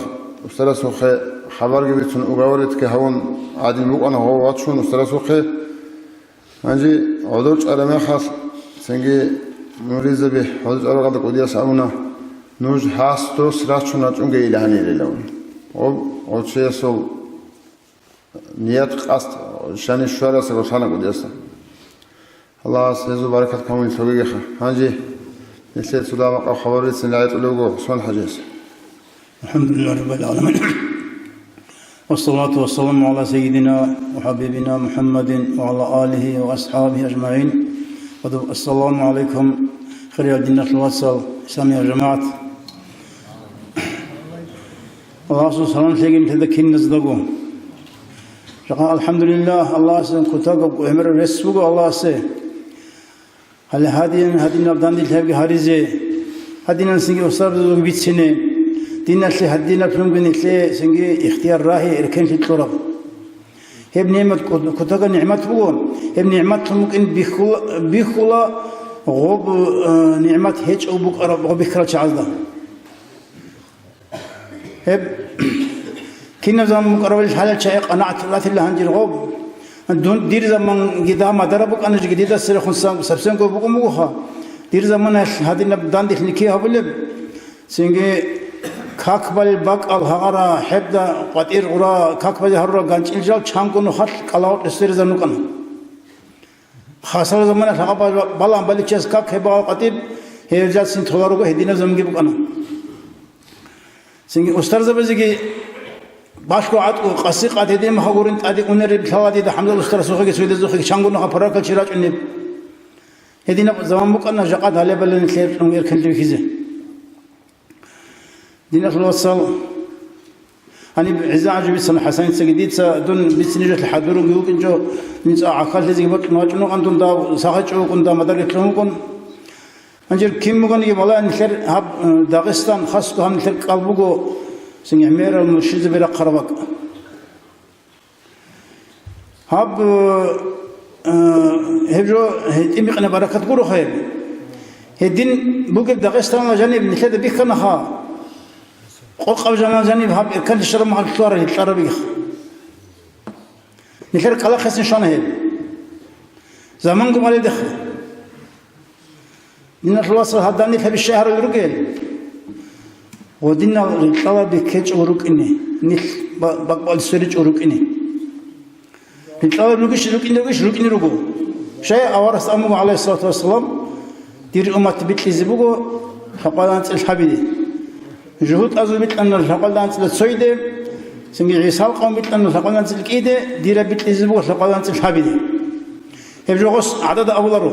устарасухъе хабарги бицун, уговоритги гьавун гӀадин букӀана гъов вачун устарасухъе. Гьанже гӀодор чӀараб мехалъ, цинги муридзаби гӀодор чӀараб мехалда кӀудияс абуна: «Нуж гьас дос рачун рачӀунгейилан гьанирилан». Гъоб гъочиясул ният-къасд шани щварасаго лъана кӀудиясда. Аллагьас гьезул баракат камунилъ гьогегиха. Гьанже нилъер цо дагьаб макъаб хабар бицин рагӀичӀулев вуго Гъусман хӀажияс. الحمد لله رب العالمين. والصلاة والسلام على سيدنا وحبيبنا محمد وعلى آله وأصحابه أجمعين. السلام عليكم, хириял диналъул вацал, исламиял жамагӀат. Аллагьасул салам лъеги нилъеда киназдаго. Жакъа, алхӀамдулиллагь, Аллагьасул кутакаб гӀемер рес буго Аллагьасе. Гьале гьадин, гьадинаб данделъи гьабги гьаризе, гьадинан цинги устарзабазул бицине, диналъе гьадинаб лъунги нилъее цинги ихтияр, рагьи, эркенлъи кьураб. Гьеб нигӀмат кӀу-, кутакаб нигӀмат буго, гьеб нигӀматлъун букӀин бихьула, бихьула гъоб, э, нигӀмат гьечӀев букӀараб гъоб бихьарал чагӀазда. Гьеб кинаб заман букӀарабали лъалел чагӀи къанагӀат ратила гьанжир гъоб. Дун, дир заманги дагь мадараб букӀана жеги, дида церехун сан-, сабсенго букӀун бугоха. Дир заманаялъ гьадинаб данделъи нилъее гьабулеб, цинги как балел бакӀал гьагъара, хӀебда къватӀир гъура, как балел гьарура ганчӀил жал чанго нухалъ кӀалагъоркье сверизабун рукӀана. Хасал заманаялъ гьагъаб бал-, балагьун баличияс как гьеб багъал къватӀиб, гьев жал цин толаруго, гьединаб заманги букӀана. Цинги устарзабазеги балъго гӀатӀу, къаси-къад гьедин мехалъ гурин тӀаде унареб лъала дида ХӀамзат устарасухъеги цоясухъеги чанго нухалъ подаркал чи рачӀунеб. Гьединаб заман букӀана, жакъа гьалебали нилъер эркенлъи бихьизе. Диналъул вацал, гьаниб гӀезегӀан жо бицана ХӀасаницаги дица, дун бицинеб жоялъе хӀадурунги вукӀинчӀо, нижеца гӀахьаллъизеги бокьун вачӀун вукӀан дун, дав сахачӀо вукӀун, дав мадар рилълъун вукӀун. Гьанже кин бугониги, валлагь, нилъер гьаб, э, Дагъистан, хасго гьаб нилъер кӀал буго, цинги гӀемерал муршидзаби рахъараб бакӀ. Гьаб, э, гьеб жо гьитӀинбикъунеб баракат гуроха гьеб. Гьедин бугеб Дагъистаналда жаниб нилъеда бихьанаха. Къокъаб заман жаниб гьаб эркенлъи щвараб мехалъ лъугьарал гьитӀараб бихьа. Нилъер кӀалахъесин щвана гьеб. Заманго баледеха. Диналъул вацал, гьадин нилъ гьабищай гьарулел ругел? Гъодинал рикьалаби ккечӀого рукӀине, нилъ ба-, бакӀбалде сверичӀого рукӀине. Рикьалаби ругищ, рукӀине ругищ, рукӀине руго. Щай аварагас абун буго, гӀалайгьиссалату вассалам: «Дир уммат бикьизе буго лъабкъоялда анцӀила лъабиде. ЖугьутӀазул бикьана лъабкъоялда анцӀила цойде, цинги ГӀисал къавм бикьана лъабкъоялда анцӀила кӀиде, дираб бикьизе буго лъабкъоялда анцӀила лъабиде». Гьеб жо гъос гӀадада абуларо.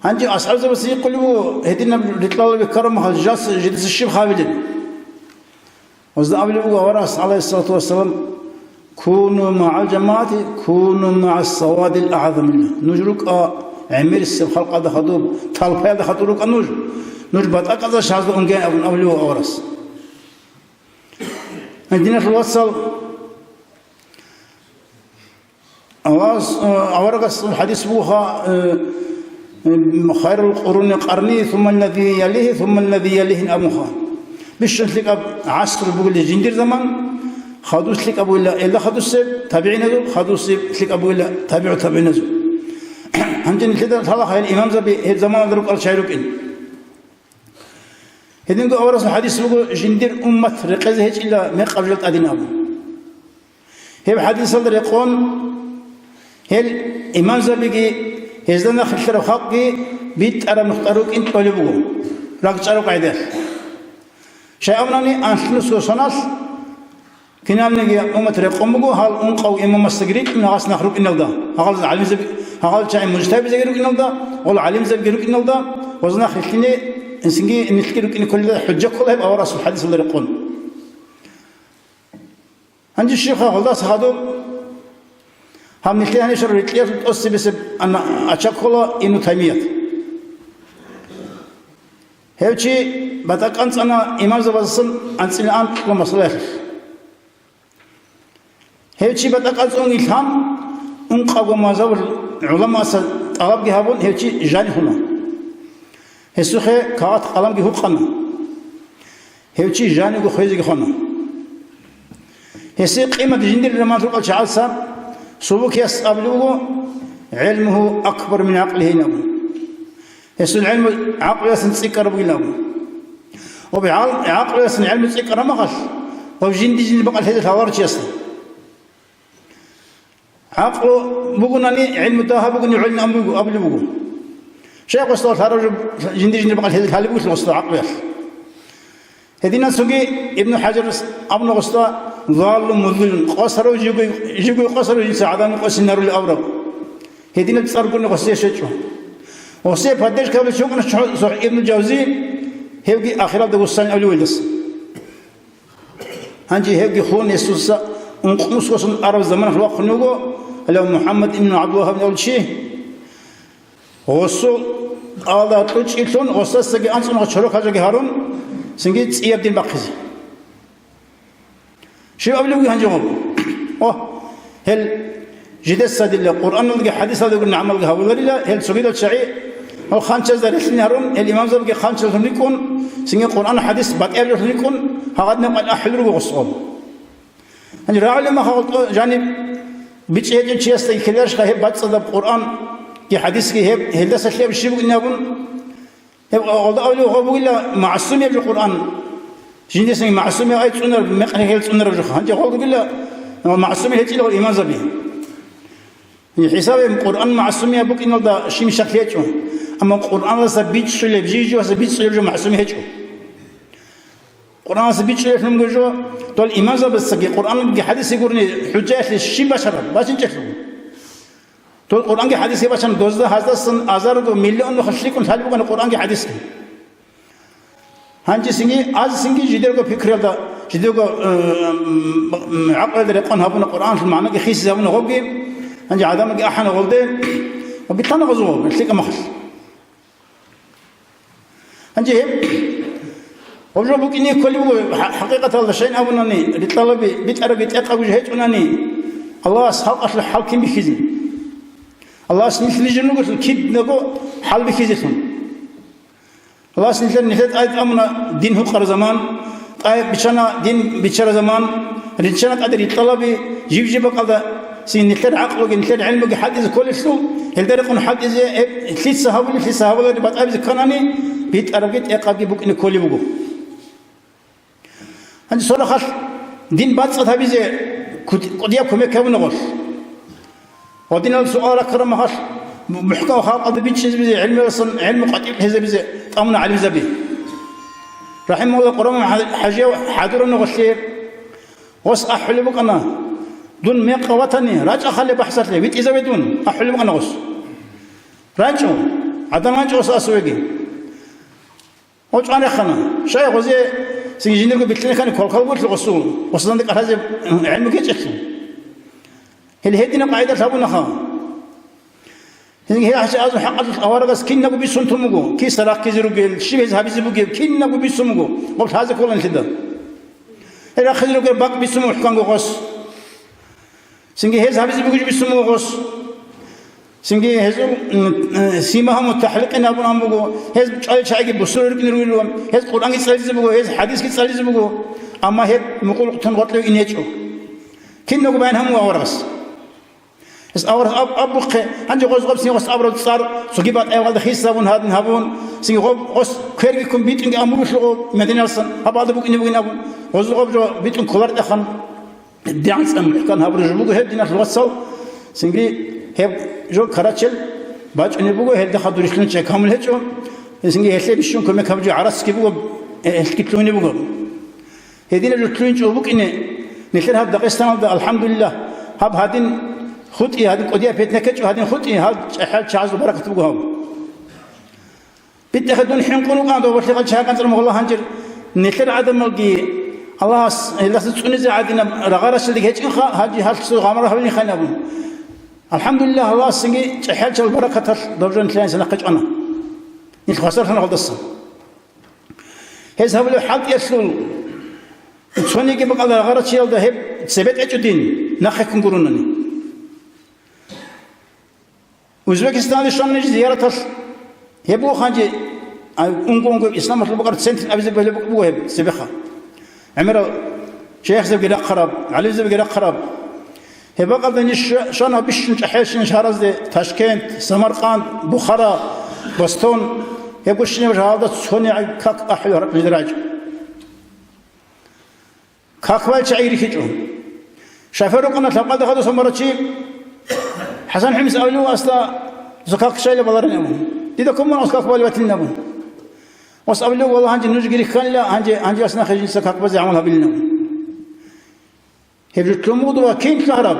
Гьанже асхӀабзабаца гьикъулеб буго, гьединаб рикьалаби ккараб мехалъ жас жидеца щиб гьабилеб? Гьезда абулеб буго аварагас, гӀалайгьиссалату вассалам: «Куну магӀал жамагӀати, куну магӀас савадил агӀзамилла». Нуж рукӀа гӀемерисеб халкъалда хадуб, талпаялда хадуб рукӀа нуж. Нуж батӀа-батӀа чагӀазда унге абун абулеб буго аварагас. Диналъул вацал, Аллагьас, э, аварагасул хӀадис бугоха, э, э, «Хайрул къуруни къарни, сумма ллази ялихи, сумма ллази ялихин» абунха. Бищун лъикӀаб гӀаср бугила жиндир заман, хадуб лъикӀаб бугила элда хадусеб, табигӀиназул, хадусеб лъикӀаб бугила табигӀу табигӀиназул. Гьанже нилъеда лъалаха гьел имамзаби гьеб заманалда рукӀарал чагӀи рукӀин. Гьединго аварагасул хӀадис буго, жиндир уммат рекъезе гьечӀила мекъаб жал тӀадин абун. Гьеб хӀадисалда рекъон, гьел имамзабиги, гьезда нахъ рилълъарал халкъги битӀараб нухда рукӀин кьолеб буго, ракӀчӀараб къагӀидаялъ. Щай абунани, анлънусго соналъ кинабниги уммат рекъон буго, гьал ункъав имамасдаги рикьун гьас нахъ рукӀиналда, гьал гӀалимзаби, гьал чагӀи мужтагьидзаби рукӀиналда, гъол гӀалимзабиги рукӀиналда, гъоз нахъ рилълъине, инсинги нилъги рукӀине кколеб хӀужа ккола гьеб аварагасул хӀадисалда рекъон. Гьанже щибха гьалдаса хадуб, гьаб нилъее гьаниб щвараб рикьиялъул тӀоцебесеб ана-, ача ккола Ибну Таймият. Гьев чи батӀа кӀанцӀана имамзабаздасан анцӀила анкьго масалаялъулъ. Гьев чи батӀа кӀанцӀун илан, Ункъавго мазгьабалъул гӀуламаца тӀалабги гьабун, гьев чи жанихуна. Гьесухъе кагъат-къаламги гьукъана. Гьев чи жаниго хвезеги хвана. Гьесие къимат жиндир роман рукӀал чагӀаца Субукияс абулеб буго: «ГӀилмугьу акбар мин гӀакълигьи», – абун. Гьесул гӀилму гӀакълуялъан цӀикӀкӀараб бугилан. Ва гӀал-, гӀакълуялъан гӀилму цӀикӀкӀараб мехалъ, ва жинди-жинди бакӀалъ гьезда лъаларав чиясда. ГӀакълу бугунани, гӀилму дагьаб бугони гӀолин абулеб буго. Щай гъосда лъарав жо жинди-жинди бакӀалъ гьезда лъалеб бугелъул гъосда гӀакълуялъ. Гьединасунги Ибну ХӀажарас абуна гъосда: «Заллун музлилун», къосарав жиго, жиго къосарав жинца гӀадан къосинарулев абураб. Гьединаб цӀар гурони гъосие щвечӀо. Гъосие поддержка гьабичӀо вукӀана цо Ибну Жавзи, гьевги ахиралда вуссанин абулев вугелдаса. Гьанже гьевги хун гьесуца ункънусго сон араб заманалъ вахъун вуго, гьалав МухӀаммад ибн ГӀабдулвагьаб абулев чи. Гъосул алда кьучӀилъун, гъосасаги анцӀго чорок хӀажаги гьарун, цинги цӀияб дин бахъизе. Щиб абулеб буго гьанже гъоб? О, гьел жидеца дила Къуръаналдаги хӀадисалдаги гӀамалги гьабуларила, гьел цогидал чагӀи, гьал ханчазда релълъин гьарун, гьел имамзабиги ханчазлъун рикӀкӀун, цинги Къуръан хӀадис батӀияб жоялъун рикӀкӀун, гьагъадинаб къватӀир ахӀулел руго гъосгъоб. Гьанже рагӀулеб мехалъ жани бичӀчӀи гьечӀев чиясда ккеларищха гьеб бацӀцӀадаб Къуръанги хӀадисги гьеб, гьелдаса лъияб щиб бугин абун? Гьеб гъолда абулеб гъо бугила, магӀсумияб жо Къуръан. Жиндасан магӀсумияб ай цӀунараб, мекъ гьел цӀунараб жо. Гьанже гъол ругила, магӀсумил гьечӀила гъол имамзаби. ХӀисабе Къуръан магӀсумияб букӀиналда щиб щаклъи гьечӀо. Амма Къуръаналдаса бичӀчӀулеб, жий-жугьаса бицунеб жо магӀсуми гьечӀо. Къуръаналдаса бичӀчӀулеблъунго жо, дол имамзабацаги Къуръанги хӀадиси гурони хӀужаялъе щиб бачараб? БачинчӀелъул. Дол Къуръанги хӀадисги бачана, дозда гьаздасан азарго миллион нухалъ лъикӀун лъалеб букӀана Къуръанги хӀадисги. Гьанже цинги, аз цинги жидерго пикруялда, жидерго, э, м, м, гӀакълуялда рекъон гьабуна Къуръаналъул магӀнаги хисизе гьабуна гъобги, гьанже гӀадамалги ахӀана гъолде, ва битӀана гъозул гъоб, лъикӀаб мехалъ. Гьанже гьеб, гьеб жо букӀине кколеб буго, хӀа-, хӀакъикъаталда щайин абунани, ритӀалаби, битӀараби тӀекъабги жо гьечӀунани, Аллагьас халкъалъул хӀал кин бихьизе? Аллагьас нилъ рижун ругелъул кидаго хӀал бихьизелъун. Аллагьас нилъер, нилъер тӀаде тӀамуна дин гьукъараб заман, тӀаде биччана дин биччараб заман, риччана тӀаде ритӀалаби, жиб-жиб бакӀалда цин нилъер гӀакълуги, нилъер гӀелмуги хӀалтӀизе кколелъул, гьелда рекъон хӀалтӀизе, гьеб лъица гьабулеб, лъица гьабулареб батӀабизе кканани, битӀарабги тӀекъабги букӀине кколеб буго. Гьанже цо рахъалъ дин бацӀцӀад гьабизе куд-, кӀудияб кумек гьабуна гъолъ. Гьадинал суал раккараб мехалъ, мухӀкам халкъалда бичӀчӀизабизе, гӀелмуялдасан гӀелму къватӀиб гьезабизе тӀамуна гӀалимзаби. РахӀимагьуллагь, Къураман хӀа-, хӀажияв хӀадуруна гъолъие, гъос ахӀулеб букӀана: «Дун мекъав ватани, рачӀа хъалеб бахӀсалъе, витӀизаве дун», – ахӀулеб букӀана гъос. РанчӀо, гӀадан ранчӀо гъос асувеги. Гъо чӀван рехана. Щай гъозе цинги жиндирго билълъинехъани квалквал гурлъи гъосул, гъосазда кӀалъазе гӀелму гьечӀелъул. Гьел гьединаб къагӀида лъабунаха. Гьел гьачи азул хӀакъалъулъ аварагас кинабго бицун тун буго, киса рахъизе ругел, щиб гьез гьабизе бугеб, кинабго бицун буго, гъоб лъазе кколанлъида. Гьел рахъизе ругел бакӀ бицун мухӀканго гъос. Цинги гьез гьабизе бугеб жо бицун буго гъос. Цинги гьезул, м, э, симагьун ва тахӀликъин абун ан буго, гьез чӀвалел чагӀиги бусурбаб рукӀине ругелъул, гьез Къуръанги цӀализе буго, гьез хӀадисги цӀализе буго, амма гьеб мукъулукъ тун гъоркьев ине гьечӀо. Кинабго баян гьабун аварагас. Гьес аварагас аб-, абухъе, гьанже гъоз гъоб цинги гъос абураб цӀар, цоги батӀаяб гъалда хисабун гьадин гьабун, цинги гъоб гъос кверги ккун битӀунги амрулъуго Мединалъан, гьаб гьалда букӀине бугин абун, гъоз гъоб жо битӀун кколареб тӀехъан. ДигӀан цӀан мухӀкан гьабураб жо буго гьеб, диналъул вацал, цинги гьеб жо карачел бачӀунеб буго, гьелда хадур рилълъун чагӀи камул гьечӀо, цинги гьелъе бищун кумек гьабулев гӀарацги буго, гьелъги лъугьунеб буго. Гьединаб жо лъугьинчӀого букӀине, нилъер гьаб Дагъистаналда, алхӀамдулиллагь, гьаб гьадин хутӀи, гьадин кӀудияб питна ккечӀо, гьадин хутӀи, гьал чӀахӀиял чагӀазул баракат буго гьаб. БитӀахъе дун хӀинкъун вукӀана дов балъикъал чагӀи канцӀараб гъола гьанжир. Нилъер гӀадамалги Аллагьас гьелдаса цӀунизе гӀадинаб рагъа-раччалдаги гьечӀинха, гьанже гьалъ цо гъамар гьавилин хайнабун. АлхӀамдулиллагь, Аллагьас цинги чӀахӀиялчал баракаталъ дов жо нилъее гьанже нахъе чӀвана. Нилъ хвасарлъана гьалдаса. Гьез гьабулеб хӀалтӀиялъул цониги бакӀалда рагъа-раччалда гьеб цебетӀ гьечӀо дин, нахъе ккун гуронани. Узбекистаналде щвана ниж зияраталъ. Гьеб буго гьанже, а, унго-унго исламалъул букӀараб центр абизе буго гьеб цебеха. ГӀемерал шейхзабги рахъараб, гӀалимзабги рахъараб. Гьеб бакӀалда ниж щ-, щвана бищун чӀахӀелщин шагьаразде: Ташкент, Самаркъанд, Бухара, Бостон. Гьеб гущинаб жагьалда цонигӀан как ахӀулеб гьаракь нижер рачӀа. Как балел чагӀи рихьичӀо. Шофер вукӀана лъабкъалда хадусан барав чи. ХӀасан ХӀумис абулев асда, досда как щайила баларин абун. Дида куман ас как балев ватилин абун. Ас абулев, валлагь, гьанже нужги рихьанила, гьанже, гьанже ас нахъе жинца как базе гӀамал гьабилин абун. Гьеб жо лъун буго дова кин лъугьараб.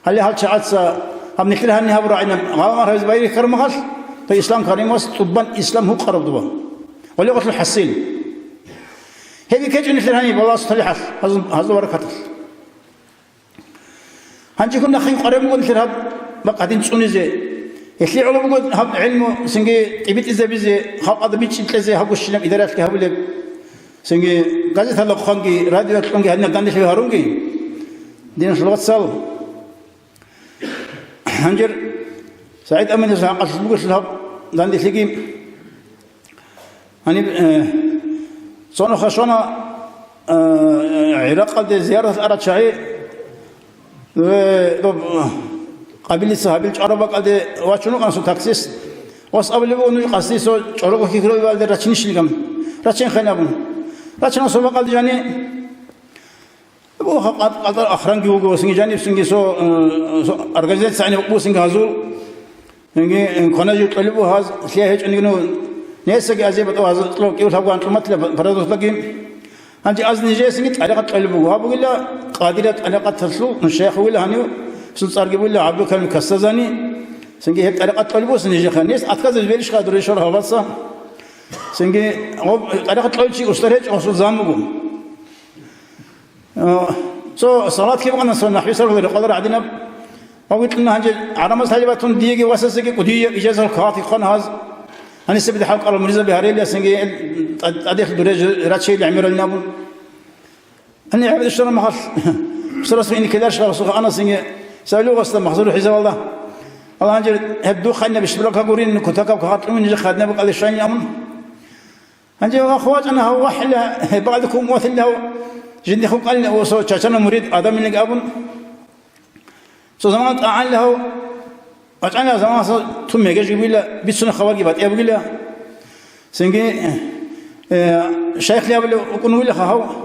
Гьале гьал чагӀаца гьаб нилъер гьаниб гьабураб гӀадинаб гъалмагъ гьабизе байбихьараб мехалъ, то Ислам Каримовас тӀубан Ислам гьукъараб дова. Вале гъорлъ хӀасил. Гьебги ккечӀо нилъер гьаниб, Аллагьасул талихӀалъ, гьазул, гьазул баракаталъ. Гьанже ккун нахъе къваригӀун буго нилъер гьаб бакӀ гьадин цӀунизе. Гьелъие гӀоло буго гьаб гӀелму цинги тӀибитӀизабизе, халкъалда бичӀчӀи кьезе гьаб гущинаб идараялъги гьабулеб. Цинги газеталда хъванги, радиоялъ кьунги гьадинаб данделъи гьарунги, диналъул вацал. Гьанже СагӀид Аминас гьакъалъулъ бугелъул гьаб данделъиги. Гьаниб, э, цо нухалъ щвана, э, ГӀиракъалде зияраталъ арал чагӀи, э, доб, э, къабилица гьабил чӀвараб бакӀалде вачун вукӀана цо таксист. Ас абулеб буго, нуж къаси цо чӀорого кикролебалде рачинищилан. Рачинхъин абун. Рачана цо бакӀалде жани. Буха къат-, къатар охранги вуго, цинги жаниб, цинги цо, э, цо организация гӀаниб буго, цинги гьазул. Цинги, э, квана жив кьолеб буго гьаз, лъие гьечӀониги, ну, несаги азияб батӀа гьаз кьо-, кӀиго лъабго анкьуматила продуктаги. Гьанже аз нижее цинги тӀарикъат кьолеб буго. Гьаб бугила Къадирия тӀарикъаталъул, ну, шайх вугила гьанив, цун цӀарги бугила ГӀабдулкарим Касазани. Цинги гьеб тӀарикъат кьолеб буго нижехъе. Нес отказывать берищха дур ишар гьабаца? Цинги гъоб тӀарикъат кьолев чи устар гьечӀо, гъосул зам буго. Э, цо салат киб къана, цо нахӀвисар гьури къалар гӀадинаб. Ва витӀна гьанже гӀарамаз гьалибатун диеги васасеги кӀудияб ижазал кагъат хъван гьаз. Гьанисебида хӀалкъарал муридзаби гьарел ясанги эл тӀад-, тӀадехъ дуре ж-, рачейил гӀемералин абун. Гьаниб гӀебедищара махалъ, сорасо иниккеларищ гъасухъа анасинги савлугъасда махзур хӀисабалда. Аллагь гьанже гьеб духъайнаб ишбулакагурин, кутакаб кагъат лъумин нижехъе гьадинаб кӀалищайин абун. Гьанже ва хъвачӀана гьав вахӀила, гьеб бакӀалде ккун ватилав, жиндихъ вукӀалин ва цо чачана мурид адамилин абун. Цо заман тӀагӀанила гьав, вачӀанила заманаса тун мегеж бугила, бицуна хабарги батӀияб бугила. Цинги, э, шайхли абулев вукӀун вугилаха гьав.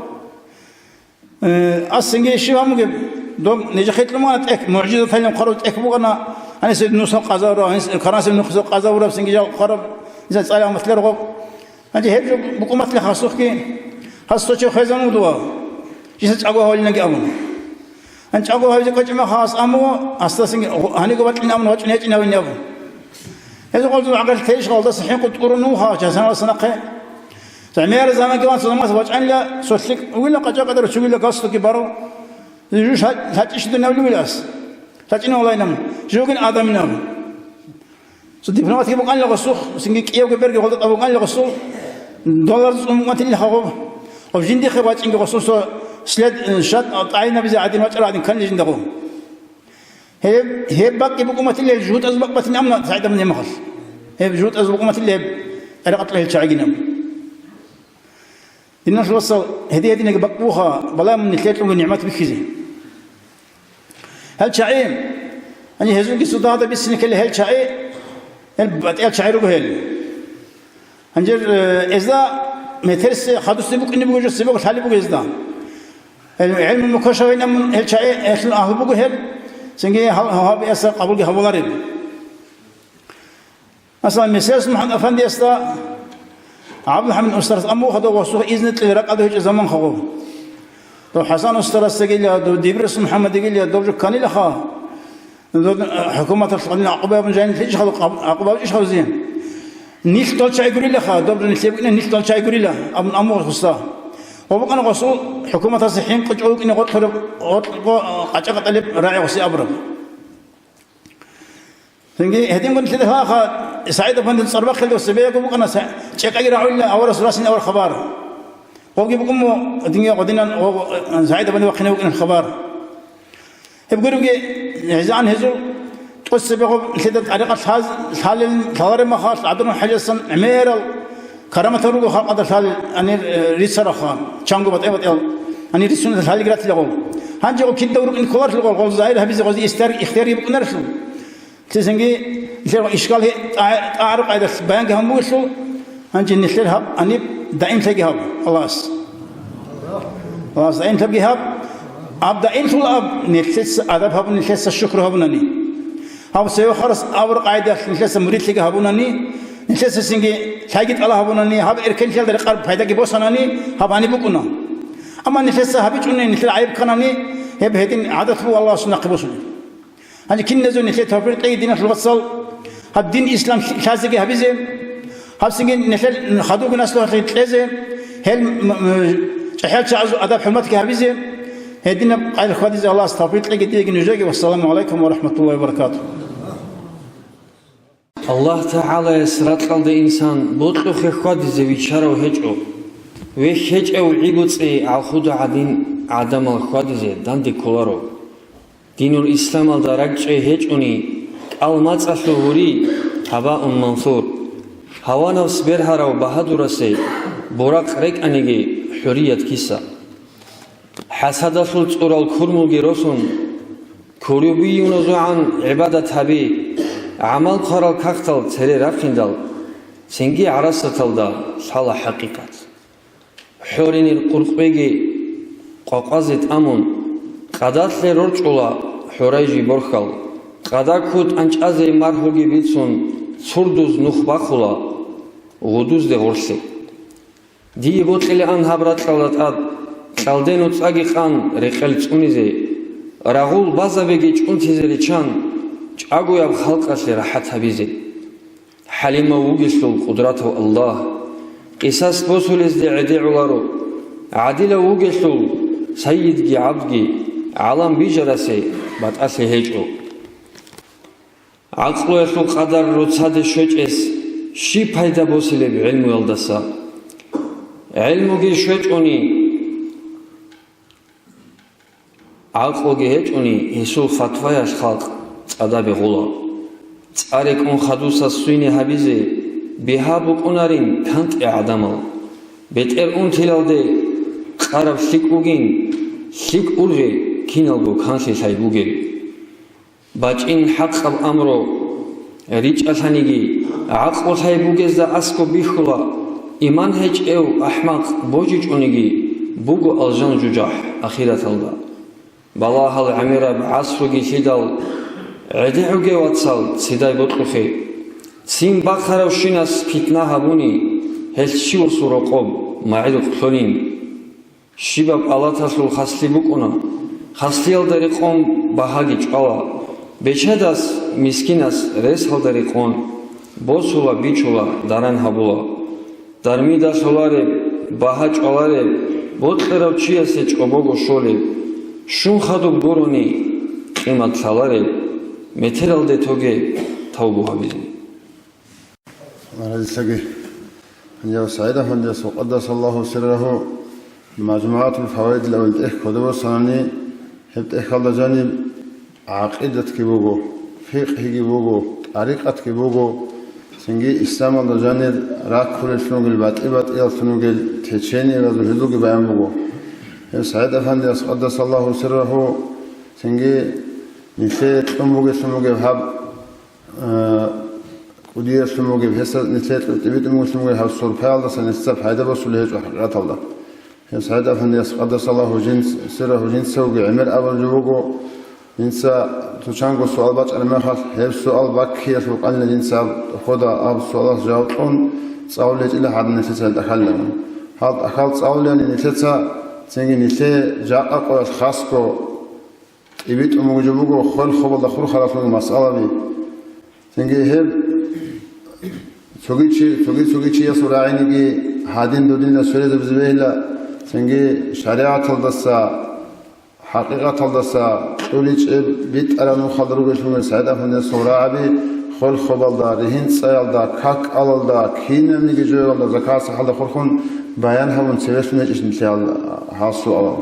Э, ас цинги щив гьамугеб, доб нижехъе кьумана тӀек, мугӀжизаталин хъварав тӀек бугана, гьаниса нусал къазавурав, гьаниса каранасеб нусал къазавурав цинги жав хъвараб, инсан цӀалияб маслер гъоб. Гьанже гьеб жо букӀуматлъи хасухъги, гьас цо чи хвезабун вуго, жиса чӀаго гьавилинаги абун. Гьанже чӀаго гьавизе кӀвечӀеб мехалъ гьас амуго, гьасдасанги гьаниго бакьин абун, вачӀун гьечӀин гьавин абун. Гьезул къвалдул гӀагарлъи тейищ гъалдаса хӀинкъун тӀурун вуго гьав часаналъа нахъе. ГӀемерал заманги ван цо заманас вачӀанила, цо лъикӀ вугила къача-къадар чугила галстукги барав. Жуж лъа-, лъачӀищ дунавли вилас. ЛъачӀин валайнам, жугин адаминав. Цо дипломатги букӀанила гъосул, цинги кӀиявго берги гъолда тӀад букӀанила гъосул, доллар цӀун букӀунтилин гъоб. Гъоб жиндихъе вачӀинги гъосул цо след, э, шат, а, тӀагӀинабизе гӀадин вачӀарал гӀадин кканила жинда гъоб. Гьеб, гьеб бакӀги букӀуматилел жугьутӀаз бакӀ батин амма цайдаб немахъалъ. Гьеб жугьутӀаз букӀуматилеб гӀеракъатла гьел чагӀигинаб. Диналъул вацал, гьедин-гьединаги бакӀ буха, балагьун нилъер кьунгу нигӀмат бихьизе. Гьел чагӀи, гьанже гьезулги цо дагьда бицине ккела гьел чагӀи, гьел батӀиял чагӀи руго гьел. Гьанже, э, гьезда метерсе хадусни букӀине буго жо цебе лъалеб буго гьезда. Гьел гӀелму мукошавайнамун гьел чагӀи гьелъул агьлу буго гьел, цинги гьал-, гьал-, гьабиаса къабулги гьабуларел. Масалан, Месерс МухӀамад Афандиясда ГӀабдулхӀамид устарас аммуха дов гъосухъ изни кьел ракӀалда гьечӀеб заман хъагъо. Дов ХӀасан устарасдагила, дов Дибрис МухӀаммадигила, дов жо кканилаха, дов, э, хӀукуматалъ гьадин гӀакъуба абун жайнилъичӀ хадуб, гӀакъуба абичӀищ хадузе. Нилъ дол чай гурилаха, дов жо нилъ букӀина, нилъ дол чай гурила, абун аммуха гъоса. Ва букӀана гъосул хӀукуматасе хӀинкъи чӀолукӀине гъоркьараб, гъоркьго къача-къатӀалеб рагӀи гъосе абураб. Цинги гьединго нилъеда лъалаха, СагӀид Афандил цӀар бахъилда цебеяго букӀана, СагӀ-, чӀекъаги рагӀулила, аварас расин авар хабар. Гъобги букӀун му динги гъодинан гъо-, СагӀид Афанди вахъине вукӀинан хабар. Гьеб гуребги гӀезегӀан гьезул Гъосебегъуб лъида тӀарикъат лъаз-, лъалел, лъалареб махалъ, ГӀабдурахӀман хӀажиясан гӀемерал караматал руго халкъалда лъалел, гьанир, э, рицараха, чанго батӀи-батӀиял гьанир рицуназда лъалелги ратилегъул. Гьанже гъо кида рукӀин кколарлъугъал, гъол загьир гьабизе гъозе истер-, ихтиярги букӀунарелъул. Лъезинги нилъер ишкал гье-, тӀа-, тӀагӀараб къайдалъ баянги гьабун бугелъул, гьанже нилъер гьаб гьаниб даимлъаги гьаб Аллагьас. Аллагьас даимлъабги гьаб. Аб даимлъула аб, нилъеца адаб гьабун, нилъеца шукру гьабунани. Гьаб Севахарас абур къайдалъ нилъеца муридлъиги гьабунани, нилъеца цинги лъайги тӀала гьабунани, гьаб эркенлъиялда рекъараб пайдаги босанани, гьаб гьаниб букӀуна. Амма нилъеца гьабичӀони, нилъер гӀайиб кканани, гьеб гьедин гӀадат буго Аллагьасул нахъе босулеб. Гьанже киназего нилъее тавфикъ кьеги, диналъул вацал, гьаб дин ислам лъазеги гьабизе, гьабсинги нилъер хадурги наслугьалъе кьезе, гьел м-, м-, чӀахӀиял чагӀазул адаб-хӀурматги гьабизе, гьединаб къайда хьвадизе Аллагьас тавфикъ кьеги диеги нужееги. Вассаламу гӀалайкум ва рахӀматуллагьи ва баракатугь. Аллагь ТагӀалаяс ракьалда инсан бокьухъе хьвадизе вичарав гьечӀо. Вехь гьечӀев гӀи-боцӀи гӀалхуда гӀадин гӀадамал хьвадизе данде кколаро. Динул исламалда ракӀчӀей гьечӀони, кӀал мацӀалъул гьури, гьабаун мансур. Гьаванав сбергьарав багьадурасе буракъ рекӀаниги, хӀурият киса. ХӀасадалъул цӀурал курмулги росун, курубиюназегӀан гӀибадат гьаби, гӀамал хъварал кагътал цере рахъиндал, цинги гӀарасаталда лъала хӀакъикъат. ХӀоринир къуркъбеги къвакъвазе тӀамун, къадалъе рорчӀула хӀорай жиб борхьал, къада кутӀан чӀазе маргьуги бицун, цурдуз нух бахъула, гъудузде гъорлъе. Дие бокьилаан гьаб ракьалда тӀад, кьалде нуцӀаги къан рекъел цӀунизе, рагъул базабиги чӀунтизе риччан, чӀагояб халкъалъе рахӀат гьабизе. ХӀалимав вугелъул къудратав Аллагь, къисас босулезде гӀедегӀуларо, гӀадилав вугелъул сайидги гӀабдги гӀалам бижарасе батӀалъи гьечӀо. ГӀакълуялъул къадар роцаде щвечӀес щиб пайда босилеб гӀилмуялдаса? ГӀилмуги щвечӀони, гӀакълуги гьечӀони, гьесул фатваялъ халкъ цӀадабе гъула. ЦӀа рекӀун хадусас суйни гьабизе бигьа букӀунарин кантӀи гӀадамал. БетӀер унтилалде къараб лъикӀ вугин, лъикӀ ургъи киналго канлъи лъай бугел. БачӀин хӀакъаб амру ричӀалъаниги, гӀакълу лъай бугезда аскӀоб бихьула, иман гьечӀев ахӀмакъ божичӀониги буго алжан жужахӀ ахираталда. Балагьал гӀемераб гӀасруги лъидал гӀедегӀуге, вацал, цедай бокьухъе. Цин бахъаравщинас питна гьабуни, гьелъ щивасул рокъоб магӀилухъ лъолин. Щибаб алаталъул хаслъи букӀуна, хаслъиялда рекъон багьаги чӀвала, бечедас, мискинас ресалда рекъон босула, бичула, даран гьабула. Дармида лъолареб, багьа чӀвалареб, бокьарав чиясе чӀобого щолеб, щун хадуб гурони къимат лъалареб, метералде тоге тавбу гьабизе. Разилаги. Гьанже СагӀид-афандияс, къаддасаллагьу сиррагьу, МажмугӀатул Фаваидил авал тӀехь кодобе санани, гьеб тӀехьалда жаниб гӀакъидатги буго, фикъгьиги буго, тӀарикъатги буго, цинги исламалда жанир раккулеллъун ругел, батӀи-батӀияллъун ругел течениязул гьезулги баян буго. Гьеб СагӀид-афандияс, къаддасаллагьу сиррагьу, цинги нилъее кьун бугеллъун бугеб гьаб, а, кӀудиялъун бугеб, гьесда нилъее тӀибитӀун бугеллъун бугеб гьаб сурпаялдаса нилъеца пайда босулеб гьечӀо хӀакъикъаталда. Гьеб СагӀид-афандияс, къаддасаллагьу жинц-, сиррагьу, жинцавги гӀемер абулеб жо буго, жинца цо чанго суал бачӀараб мехалъ, гьеб суал баккиялъул къанила жинца гьаб хода гьаб суалалъ жаваб кьун, цӀалулел гьечӀила гьадин нилъеца гьел тӀахьалилан. Гьал тӀахьал цӀалулелани нилъеца цинги нилъее жакъа къоялъ хасго тӀибитӀун бугеб жо буго хвел-хобалда хурхаралъул масъалаби. Цинги гьеб цоги чи, цоги-цоги чиясул рагӀиниги гьадин додинаб сверизабизе бегьила, цинги шаригӀаталдаса, хӀакъикъаталдаса кьуличӀеб битӀараб нухалда ругеллъун СагӀид-афандиясул рагӀаби хвел-хобалда, ригьин-цӀаялда, как-кӀалалда, кинабниги жоялда, закат-сахӀалда хурхун баян гьабун цевелъун гьечӀищ нилъее гьал, гьал суалал?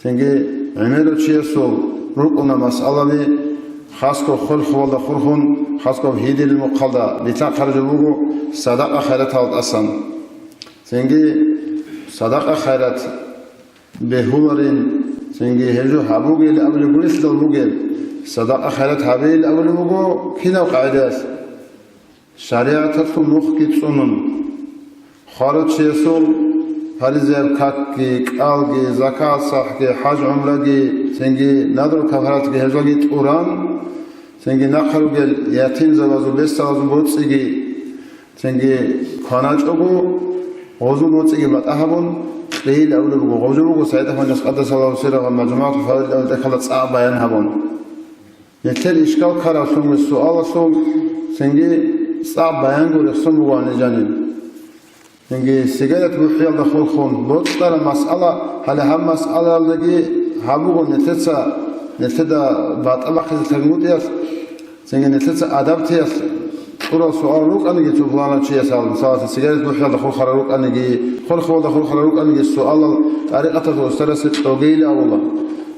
Цинги гӀемерав чиясул рукӀуна масъалаби, Хасго хурхуялда хурхун, хасго гьидилил мухъалда дилъа хъаржу буго садакъа-хайратал тӀасан. Цинги садакъа-хайрат бегьуларин, цинги гьеб жо гьабугейилан абулеб гурелъидал бугеб, садакъа-хайрат гьабейилан абулеб буго кинаб къагӀидаялъ? ШаригӀаталъул нухги цӀунун, хварав чиясул паризаяб какги, кӀалги, закат-сахӀги, хӀаж-гӀумраги, цинги надру-кафаратги гьезулги тӀуран, цинги нахъа ругел ятимзабазул бесдалазул боцӀиги, цинги кваначӀого, гъозул боцӀиги батӀа гьабун, кьейилан абулеб буго. Гъоб жо буго СагӀид-афандияс къаддасаллагьу сиррагьу мажмугӀатул фаваид абулеб тӀехьалда цӀакъ баян гьабун. Нилъер ишкал ккаралъунги суалалъул цинги цӀакъ баянго рехсон буго гьаниб жаниб. Цинги сигарет бухӀиялда хурхун бокьараб масъала, гьале гьаб масъалаялдаги гьаб буго нилъеца, нилъеда батӀа бахъизе лъагӀунгутӀиялъ, цинги нилъеца адабтиялъ кьурал суал рукӀаниги цо пуланав чиясул, мисалалъе, сигарет бухӀиялда хурхарал рукӀаниги, хурхуялда хурхарал рукӀаниги суалал тӀарикъаталъул устарасе кьогейилан абула.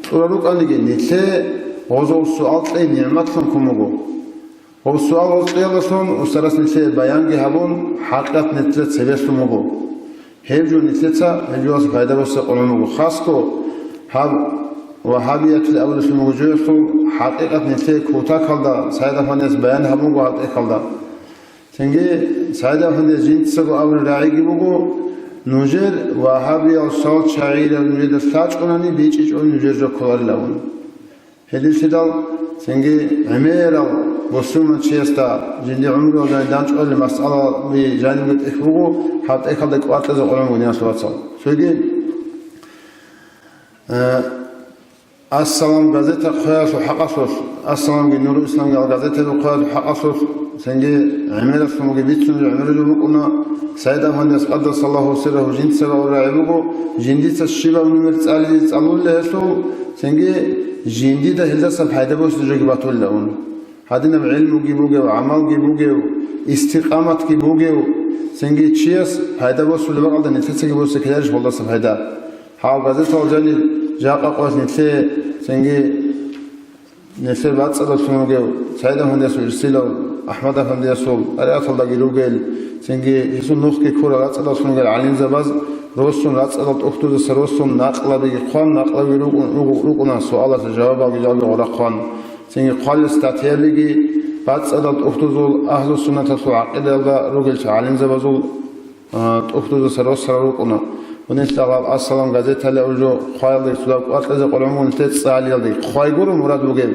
Кьурал рукӀаниги, нилъее гъозул суал кьей нигӀматлъун ккун буго. Гъоб суал гъоз кьеялдалъун устарас нилъее баянги гьабун, хӀакъикъат нилъеда цебе лъун буго. Гьеб жо нилъеца гьеб жоялъ пайда босизе къулун буго. Хасго гьаб вагьабиятилан абулелъун буго жоялъул хӀакъикъат нилъее кутакалда СагӀид-афандияс баян гьабунго гьаб тӀехьалда. Цинги СагӀид-афандияс жинцаго абулеб рагӀиги буго, нужер вагьабиял щал-чагӀияб нужеда лъачӀунани бичӀчӀичӀони нужер жо кколарилан абун. Гьединлъидал цинги гӀемерал бусурманчиясда жинди гӀумруялда данчӀвалел масъалаби жанибе тӀехь буго, гьаб тӀехьалда кӀватӀизе къулун буго, диналъул вацал. Цоги, э, «Ассалам» газета хъвеялъул хӀакъалъулъ, «Ассаламги Нуру Исламги» ал газетаби хъвеялъул хӀакъалъулъ, цинги гӀемералъунги бицунел гӀемерулел рукӀуна, СагӀид-афандияс къаддасаллагьу сиррагьу жинцаго абураб рагӀи буго, жиндица щибаб номер цӀализе цӀалулел гьелъул, цинги жиндида гьелдасан пайда босизе жоги батулилан абун. Гьадинаб гӀилмуги бугев, гӀамалги бугев, истикъаматги бугев, цинги чияс пайда босулеб бакӀалда нилъецаги босизе ккеларищ гьелдаса пайда? Гьав газетал жанир жакъа къоялъ нилъее, цинги нилъер бацӀцӀадалъун вугев СагӀид-афандиясул ирсилав, АхӀмад-афандиясул тӀарикъаталдаги ругел, цинги гьесул нухги ккурал рацӀцӀадалъун вугел гӀалимзабаз росун, рацӀцӀадал тӀухьдузаса росун, накълабиги хъван, накълабиги рукӀун-, ругу-, рукӀуна, суалалъе жавабалги жалги гъорахъ хъван. Цинги хъвалел статьябиги бацӀцӀадал тӀухьдузул агьлу-суннаталъул гӀакъидаялда ругел гӀалимзабазул а, тӀухьдузаса росарал рукӀуна. Гьунилъа гьаб «Ассалам» газеталъе уже хъваялде цо дагь кӀватӀизе къулун буго нилъее цӀалиялде. Хъвай гуро мурад бугеб.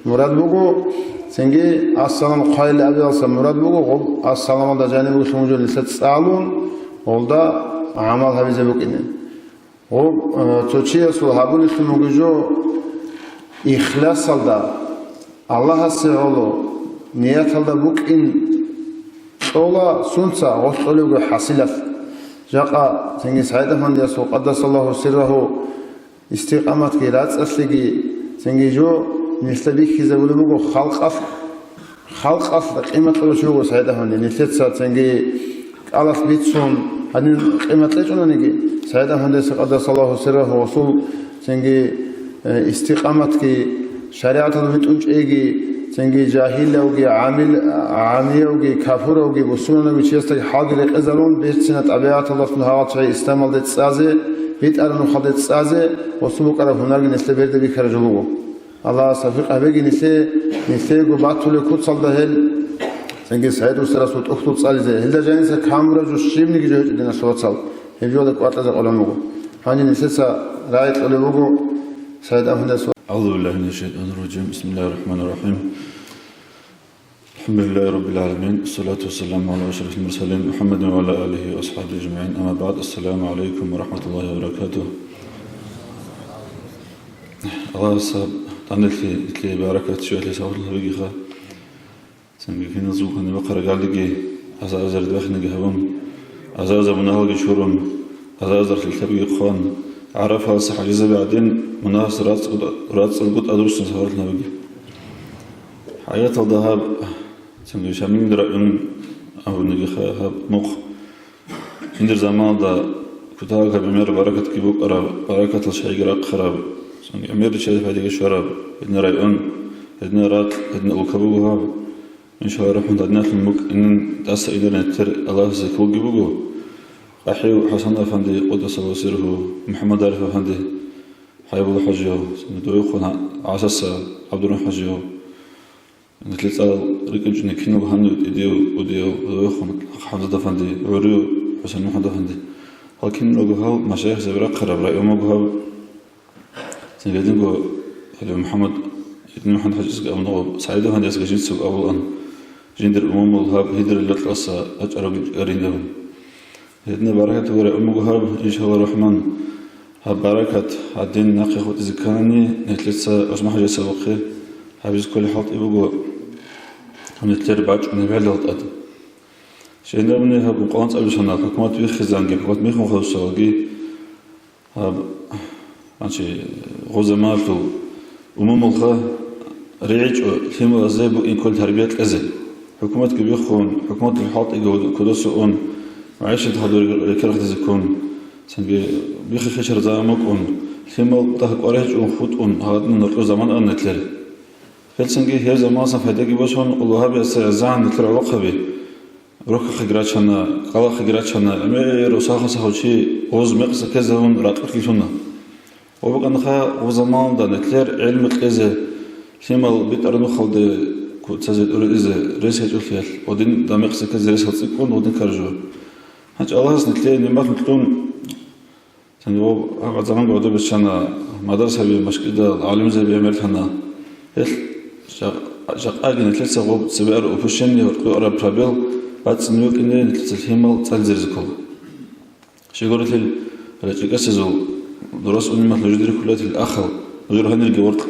Мурад буго, цинги «Ассалам» хъвайилан абиялдаса мурад буго, гъоб «Ассаламалда» жаниб бугелъун уже нилъее цӀалун, гъолда гӀамал гьабизе букӀине. Гъоб, э, цо чиясул гьабулелъун буго жо ихласалда, Аллагьасе гӀоло, нияталда букӀин кьола сунца гъоркьолебго хӀасилалъ. Жакъа цинги СагӀид-афандиясул къаддасаллагьу сиррагьу истикъаматги рацӀцӀалъиги цинги жо нилъеда бихьизабулеб буго халкъалъ, халкъалъ къимат кьурав чи вуго СагӀид-афанди. Нилъеца цинги кӀалалъ бицун, гьанив къимат кьечӀониги, СагӀид-афандиясе къаддасаллагьу сиррагьу гъосул цинги, э, истикъаматги, шаригӀаталда витӀун чӀейги, цинги жагьилавги, гӀамил-, гӀамиявги, капуравги, бусурманавги чиясдаги хӀалги рекъезарун, берцина тӀабигӀаталдалъун гьагъал чагӀи исламалде цӀазе, битӀараб нухалде цӀазе, гъосул букӀараб гьунарги нилъеда берде бихьараб жо буго. Аллагьас тавфикъ гьабеги нилъее, нилъеего батулеб куцалда гьел, цинги СагӀид устарасул тӀухьдул цӀализе, гьелда жаниса камураб жо щибниги жо гьечӀо, диналъул вацал, гьеб жоялде кӀватӀизе къулун буго. Гьанже нилъеца рагӀи кьолеб буго СагӀид-афандиясул. أعوذ بالله من الشيطان الرجيم. بسم الله الرحمن الرحيم. الحمد لله رب العالمين. الصلاة والسلام على أشرف المرسلين محمد وعلى آله وأصحابه أجمعين. أما بعد. السلام عليكم ورحمة الله وبركاته. Аллагьас данделъи, итли баракат щвелъи сабурлъабигиха. Цинги киназул гьаниб бахъараб галиги, азар-азар ридбахинаги гьабун, азар-азар мунагьалги чурун, азар-азар лъилъабиги хъван, ГӀарафалдаса хӀажизаби гӀадин, мунагьалдаса рацӀцӀ-, рацӀцӀалгутӀа дурсун сабурлъабиги. ХӀаяталда гьаб, цинги Шамилин район абуниги ха-, гьаб мухъ. Жиндир заманалда кутакаб гӀемер баракатги букӀараб, баракатал шайги рахъараб, цинги гӀемер риччазе пайдаги щвараб гьединаб район. Гьединал ракь, гьединал улка буго гьаб. Иншаллагь рахӀмат, гьадиналъун букӀинин тӀаса инарин нилъер Аллагьасе кколги буго. КъахӀив ХӀасан-афанди, къуддаса сирругьу, МухӀаммад-ГӀариф-афанди, ХӀайбул-хӀажияв, дойхъун ГӀасаса, ГӀабдурахӀман-хӀажияв. Нилъер цӀалал рикӀкӀинчӀони киналго гьанив тӀадев, кӀудияв, дойхъун ХӀамзат-афанди, гӀурив ХӀусен-МухӀаммад-афанди. Гьал киналго гьал машаихзаби рахъараб район буго гьаб. Цинги гьединго гьале МухӀаммад, гьедин МухӀаммад-хӀажиясги абун гьаб, СагӀид-афандиясги жинцаго абулаан, жиндир умумул гьаб гьидрал ракьалдаса вачӀарабги гьаринабун. Гьединаб баракат гури умумул гьаб, иншаллагь рахӀман, гьаб баракат гьадин нахъе хутӀизе кканани, нилъеца ГӀусман-хӀажиясабухъе гьабизе кколеб хӀалтӀи буго, гьаб нилъер бачӀунеб гӀелалда тӀад. Щайин абуни гьаб ункъоялда цӀалбисана, хӀукумат биххизанги, хӀукумат биххун хадусалги, Гьаб, гьанчи, гъо заманалъул умумулха ригӀичӀо лъималазе букӀин кколел тарбия кьезе. ХӀукуматги биххун, хӀукуматалъул хӀалтӀиги кодосе ун, магӀишат гьадур рекерахъдизе ккун, цинги биххи-хечараб заман букӀун, лъимал дагь кӀвар гьечӀун хутӀун гьадин норкьор заман ана нилъер. Гьелцинги гьеб заманалъан пайдаги босун, Аллагь гьабиялъе гӀезегӀан нилъер гӀолохъаби. Рохьахъеги рачана, кӀкӀалахъеги рачана, гӀемер росахъаса гьав чи гъоз мекъса ккезавун ракьулъги лъуна. Ва букӀанаха гъоб заманалда нилъер гӀелму кьезе, лъимал битӀараб нухалде куцазе тӀуризе рес гьечӀолъиялъ, гъодин дагь мекъса ккезе ресал цӀикӀкӀун гъодин каржо. ГьанчӀ Аллагьас нилъее нигӀмат кьун, Цинги гъаб гьаб заманги гӀодобе щвана, мадрасаби, мажгитал гӀалимзаби гӀемерлъана. Гьелъ жа-, жакъаги нилъеца гъоб цебе араб упущение, гьоркьоб араб пробел бацӀцӀине букӀине нилъеца лъимал цӀализе ризкула. Щай гурелъул, речӀчӀи кӀасезул, дурас уни махлу жидерихъулатил ахал, гьужур гьанирги гъоркь.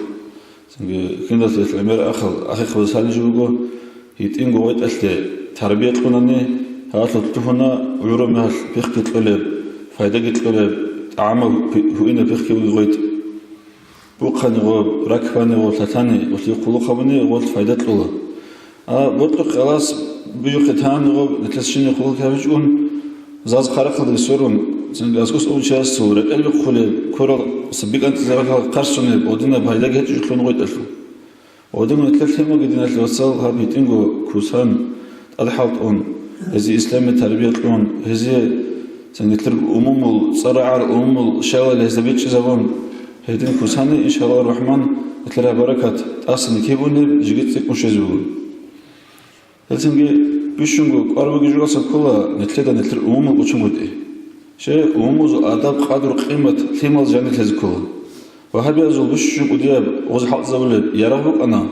Цинги киналъе гӀемер ахал ахихъабаз гьалижи буго, гьитӀинго вайтӀалъе тарбия кьунани, гьалъул лъугьуна гӀурумиялъ пихъги кьолеб, пайдаги кьолеб, тӀагӀамал гьу-, гьуинаб пихъги буго гъойтӀ. Бухъани гъоб, ракбани гъоб, лъалъани гъолъие хъулухъ гьабуни гъолъ пайда кьола. А бокьухъе Аллагьас буюхъе тани гъоб, нилъер щибниги хъулухъ гьабичӀун, заз хъарахъалдаги сверун, цинги аскӀос унчиясул рекӀел бихъулеб, кверал бикӀантӀизабалъал хъарсунеб, гъодинаб пайдаги гьечӀо лъун гъойтӀалъул. Гъодин нилъер лъималги, диналъул вацал, гьаб гьитӀинго кусан тӀадхӀалтӀун, гьезие исламияб тарбия кьун, гьезие цинги нилъер умумул цӀарагӀар, умумул щалал гьезда бичӀчӀизабун, гьедин кусани, иншаллагь рахӀман, нилъер гьаб баракат тӀасан кибунеб жеги цӀикӀкӀун щвезе буго. Гьелцинги бищунго кӀвар бугеб жоялъа ккола нилъеда нилъер умумул кӀочон бутӀи. Щай, умумузул адаб, къадру-къимат лъимал жанирлъизе ккола. Вагьабиязул бищун кӀудияб гъоз хӀалтӀизабулеб ярагъ букӀана,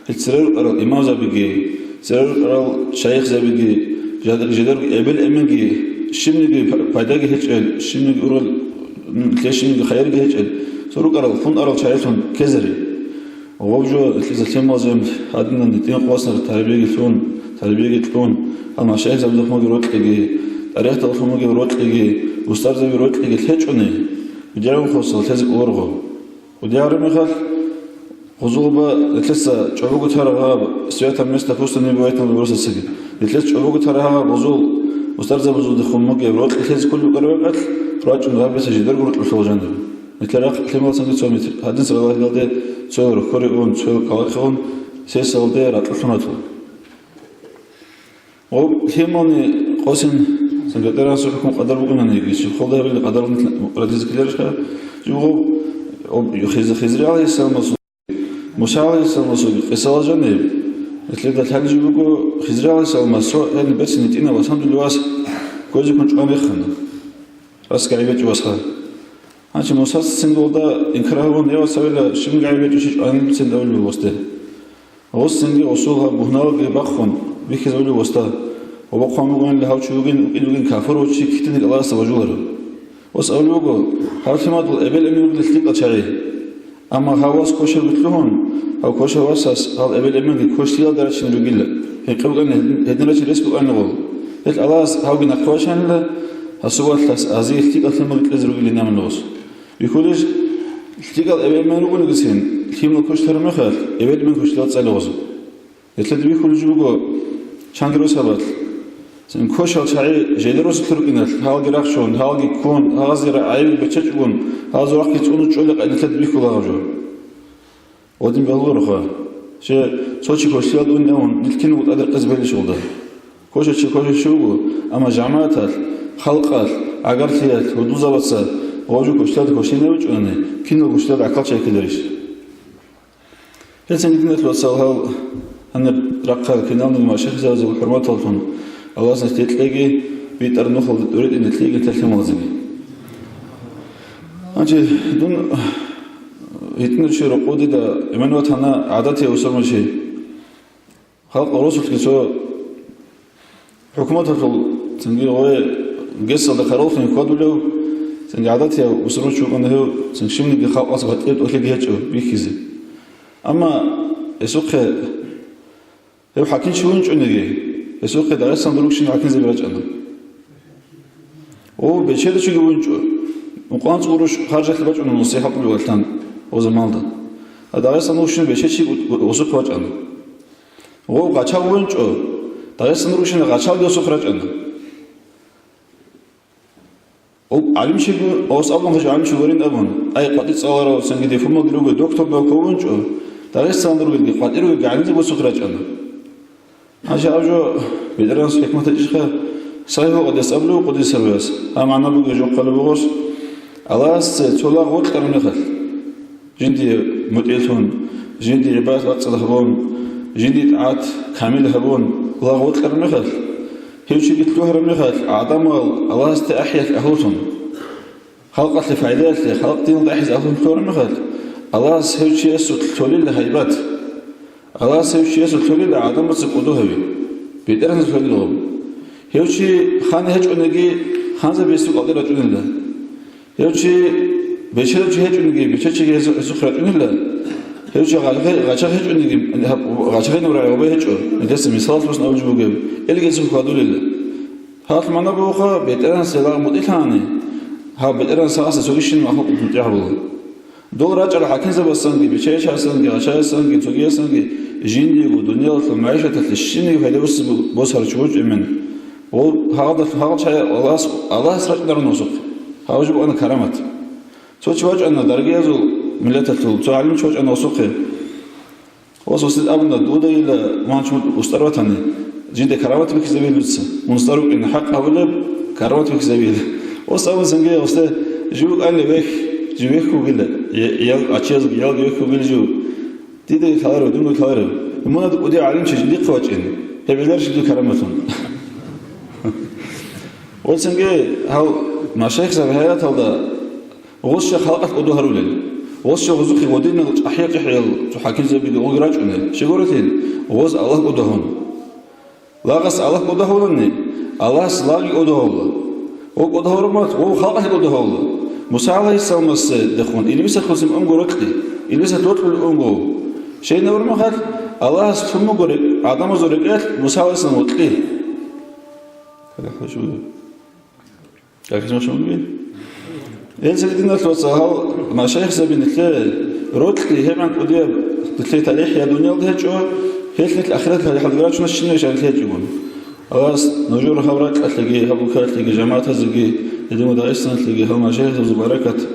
гьел цере рукӀарал имамзабиги, цере рукӀарал шайихзабиги, жадар-, жидерго эбел-эменги, щибниги пайдаги гьечӀел, щибниги ургъел, нилъее щибниги хайирги гьечӀел, цо рукӀарал хун арал чагӀилъун ккезари. Гъоб жо лъизе лъималазул гьадинан гьитӀин къвасар тарбияги лъун, тарбияги кьун, гьал машаихзабазухъ мугеб рокьиги, тӀарихӀдалъун мугеб рокьиги, устарзаби рокьиги лъечӀони, кӀудияб хосал лъезе кӀоларого. КӀудияб мехалъ, гъозулба нилъеца чӀобого тараб гьаб, свято место пусто не бывает на вопросацаги. Нилъеца чӀобого тараб гьаб гъозул устарзабазулдехун мугеб рокьи лъезе кколеб букӀараб бакӀалъ, рачӀун гьабиса жидерго рокьулъул жаниб. Нилъер рахъ лъималцанги цо метр, гьадин саралъ гьелде цоял рохьоре ун, цоял кӀалахъе ун, сесалде ракьулъун ратула. Гъоб лъимални къосин, цинги БетӀергьанасул хӀукму къадар букӀунаниги, щиб холда гьабили къадар радизе ккеларищха? Жиб гъоб, гъоб Хиз-, Хизри гӀалайгьиссаламасул, Муса гӀалайгьиссаламасул къисала жаниб, нилъеда лъалеб жо буго, Хизри гӀалайгьиссаламас цо гьениб берцин гьитӀинав, алхӀамдулиллагь, вас кквезеккун чӀван рехана. РасгӀи гӀайиб гьечӀеб васха. Гьанчи Мусаца цинги гъолда инкар гьабун, я васавила, щибниги гӀайиб гьечӀищ чӀванилебцин абулеб гъосде. Гъос цинги гъосул гьаб бугьналги бахъун бихьизабулеб гъосда, ва бахъун бугони гьав чи вугин, вукӀин вугин кафур ва чи китӀинги Аллагьасда важуларев. Гъос абулеб буго, гьав лъимадул эбел-эмен вугилан лъикӀал чагӀи. Амма гьав вас квешаб лъугьун, гьав квешав васас гьал эбел-эменги квешлъиялда рачинел ругила, гьекъеб букӀани гьедин, гьедин рачи рес букӀанигъул. Гьел Аллагьас гьавги нахъе вачанила, гьасул васас азие лъикӀал лъимал кьезе ругилин амин гъос. Бихьулищ, лъикӀал эбел-эмен ругониги цин, лъимал квешлъараб мехалъ, эбел-эмен квешлъиялда цӀалев гъозу. Гьелъул бихьулеб жо буго, чанги росабалъ. Цин квешал чагӀи жидер росулъ рукӀиналъ, гьалги рахчун, гьалги ккун, гьазе гӀайиб бечӀачӀогун, гьазул рахъги цӀунун чӀолеб къайдалъ бихьула гьаб жо. Гъодин бегьулароха. Че цо чи квешлъиялда унев, нилъ киналго тӀадеркъезе бегьилищ гъолда? Квешав чи квешав чи вуго, амма жамагӀаталъ, халкъалъ, гӀагарлъиялъ, гьудулзабаца гъов жо квешлъиялда квешлъине вачӀунани, киналго квешлъиялда гӀахьалчагӀи ккеларищ? Гьелъин, диналъул вацал, гьал гьаниб рахъал киналниги машайихзабазул хӀурматаллъун, Аллагьас нилъ кьеги, битӀараб нухалда тӀуритӀине лъеги нилъер лъималазеги. Гьанже дун гьитӀинав чи рокъов дида иман ватана гӀадатияв бусурманчи. Халкъ росулъги цо ХӀукуматалъул цинги гъой гесалда хъараллъун хьвадулев, цинги гӀадатияв бусурманчи вукӀана гьев, цинги щибниги халкъалъ батӀияб тӀолъиги гьечӀо бихьизе. Амма гьесухъе, гьев хӀакимчи вугинчӀониги, гьесухъе Дагъистаналда ругщинал хӀакимзаби рачӀана. О, бечедав чиги вугинчӀо, ункъоялда анцӀго гъурущ харжалъе бачӀуна нусихӀат гьабулев валъан гъозамалда. А Дагъистаналда ругщинав бечедав чиги гъосухъ вачӀана. Гъов гъачав вугинчӀо, Дагъистаналда ругщинал гъачалги гъосухъ рачӀана. Гъов гӀалимчи гу-, гъос абун гьечӀо, гӀалимчи гурин абун, ай къватӀир цӀаларав, цинги дипломалги ругев доктор наук вугинчӀо, Дагъистаналда ругелги къватӀир ругелги гӀалимзаби гъосухъ рачӀана. Гьанже аб жо бетӀергьанас хӀикмат гьечӀищха, сай гьукъадас абулев къуддиса сирругьу, гьаб магӀна бугеб жо хъвалеб бугос, Аллагьасде цо лагъ вокьараб мехалъ, жиндие мутӀигӀлъун, жиндие гӀибадат бацӀцӀад гьабун, жиндие тӀагӀат камил гьабун, лагъ вокьараб мехалъ, гьев чиги лъугьараб мехалъ, гӀадамал Аллагьасде ахӀиялъ агьлулъун, халкъалъе пайдаялъе, халкъ диналда ахӀизе агьлулъун лъугьараб мехалъ, Аллагьас гьев чиясулъ лъолила гьайбат. Аллагьас гьев чиясулъ лъолила гӀадамаца кӀодо гьави, бетӀергьанасда лъолила гъоб. Гьев чи ханав гьечӀониги, ханзаби гьесул кӀалде рачӀунила. Гьев чи бечедав чи гьечӀониги, бечедав чиги гьесухъ рачӀунила. Гьев чи гъачагъ-, гъачагъ гьечӀониги, гъачагъинаб рагӀи гьабе гьечӀо, гьесда мисалалъе босун абулеб жо бугеб, гьелги гьесухъ хьвадулила. Гьалъ магӀна бугоха, бетӀергьанасде лагъ мутӀигӀлъани, гьаб бетӀергьанас гьасда цоги щинаб махлукъ мутӀигӀ гьабула. Дол рачӀарал хӀакимзабасанги, бечедасанги, гъачаясанги, цогиясанги жиндиего дуниялалъул магӀишаталъе щибниги пайда босизе босарав чи гьечӀо иман. Гъо-, гьагъадалъ-, гьагъал чагӀи Аллагьас, Аллагьас рачӀунарун гъосухъе. Гьаб жо букӀана карамат. Цо чи вачӀана даргиязул миллаталъул, цо гӀалимчи вачӀана гъосухъе. Ос, ос абуна, дуда ила мунагьал устар ватани, жинда карамат бихьизабил дуца. Мун устар вукӀин хӀакъ гьабулеб, карамат бихьизабил. Ос абун цинги, осда жив вукӀанила вехь, жив вехь вугила, я-, ял, ачиязги, ялги вехь вугила жив. Дида лъаларев, дунги лъаларев. Мунагьал кӀудияв гӀалимчи жиндихъе вачӀин, гьеб гьеларищ дир караматун? Ва цинги гьал машайихзаби гьаяталда Гъос щай халкъалъ кӀодо гьарулел? Гъос щай гъозухъе гъодинал чӀахӀиял-чӀахӀиял цо хӀакимзабиги гъоги рачӀунел? Щай гурелъул, гъоз Аллагь кӀодо гьавун. Лагъас Аллагь кӀодо гьавулани, Аллагьас лагъги кӀодо гьавула. Гъов кӀодо гьавураб мехалъ, гъов халкъалъе кӀодо гьавула. Муса гӀалайгьиссаламасдехун Илбисалъулъ унго рокьи, Илбисалъ рокьулев унго гъов. Щайин абураб мехалъ, Аллагьас лъун буго рекь-, гӀадамазул рекӀелъ Муса гӀалайгьиссалам вокьи. Гьеле хӀажу. Гьелцин диналъул вацал, гьал машайихзаби нилъее рокьи гьебгӀан кӀудияб нилъее тарихӀ я дуниялда гьечӀо, гьелъ нилъ ахираталда гьалги рачунас щинабищ гьарилъи гьечӀогун. Аллагьас нужер гьаб ракьалъеги, гьаб улкаялъеги, жамагӀатазеги, гьединго Дагъистаналъеги гьал машайихзабазул баракат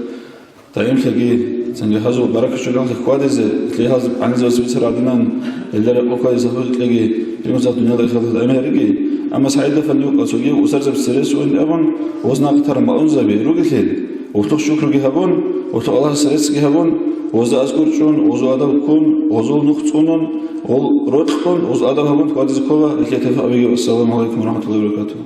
даимлъиги, цинги гьазул баракат щолелъи хьвадизе, нилъее гьазул гӀанизабаз бицарал гӀадинан, гьелда рекъон хьвадизе хӀалхьулги кьеги, гьеб мехалъ дуниялда ахираталда даим гьариги. Амма СагӀид Афанди вукӀа цоги устарзабаз цере суун абун, гъоз нахъ тараб малъунзаби ругелъул, гъорлъухъ шукруги гьабун, гъорлъухъ Аллагьасе реццги гьабун, гъозда азкур чӀун, гъозул адаб ккун, гъозул нух цӀунун, гъол рокьун, гъозул адаб гьабун хьвадизе ккола, нилъее тавфикъ гьабеги. Ассаламу гӀалайкум ва рахӀматуллагьи ва баракатугьу.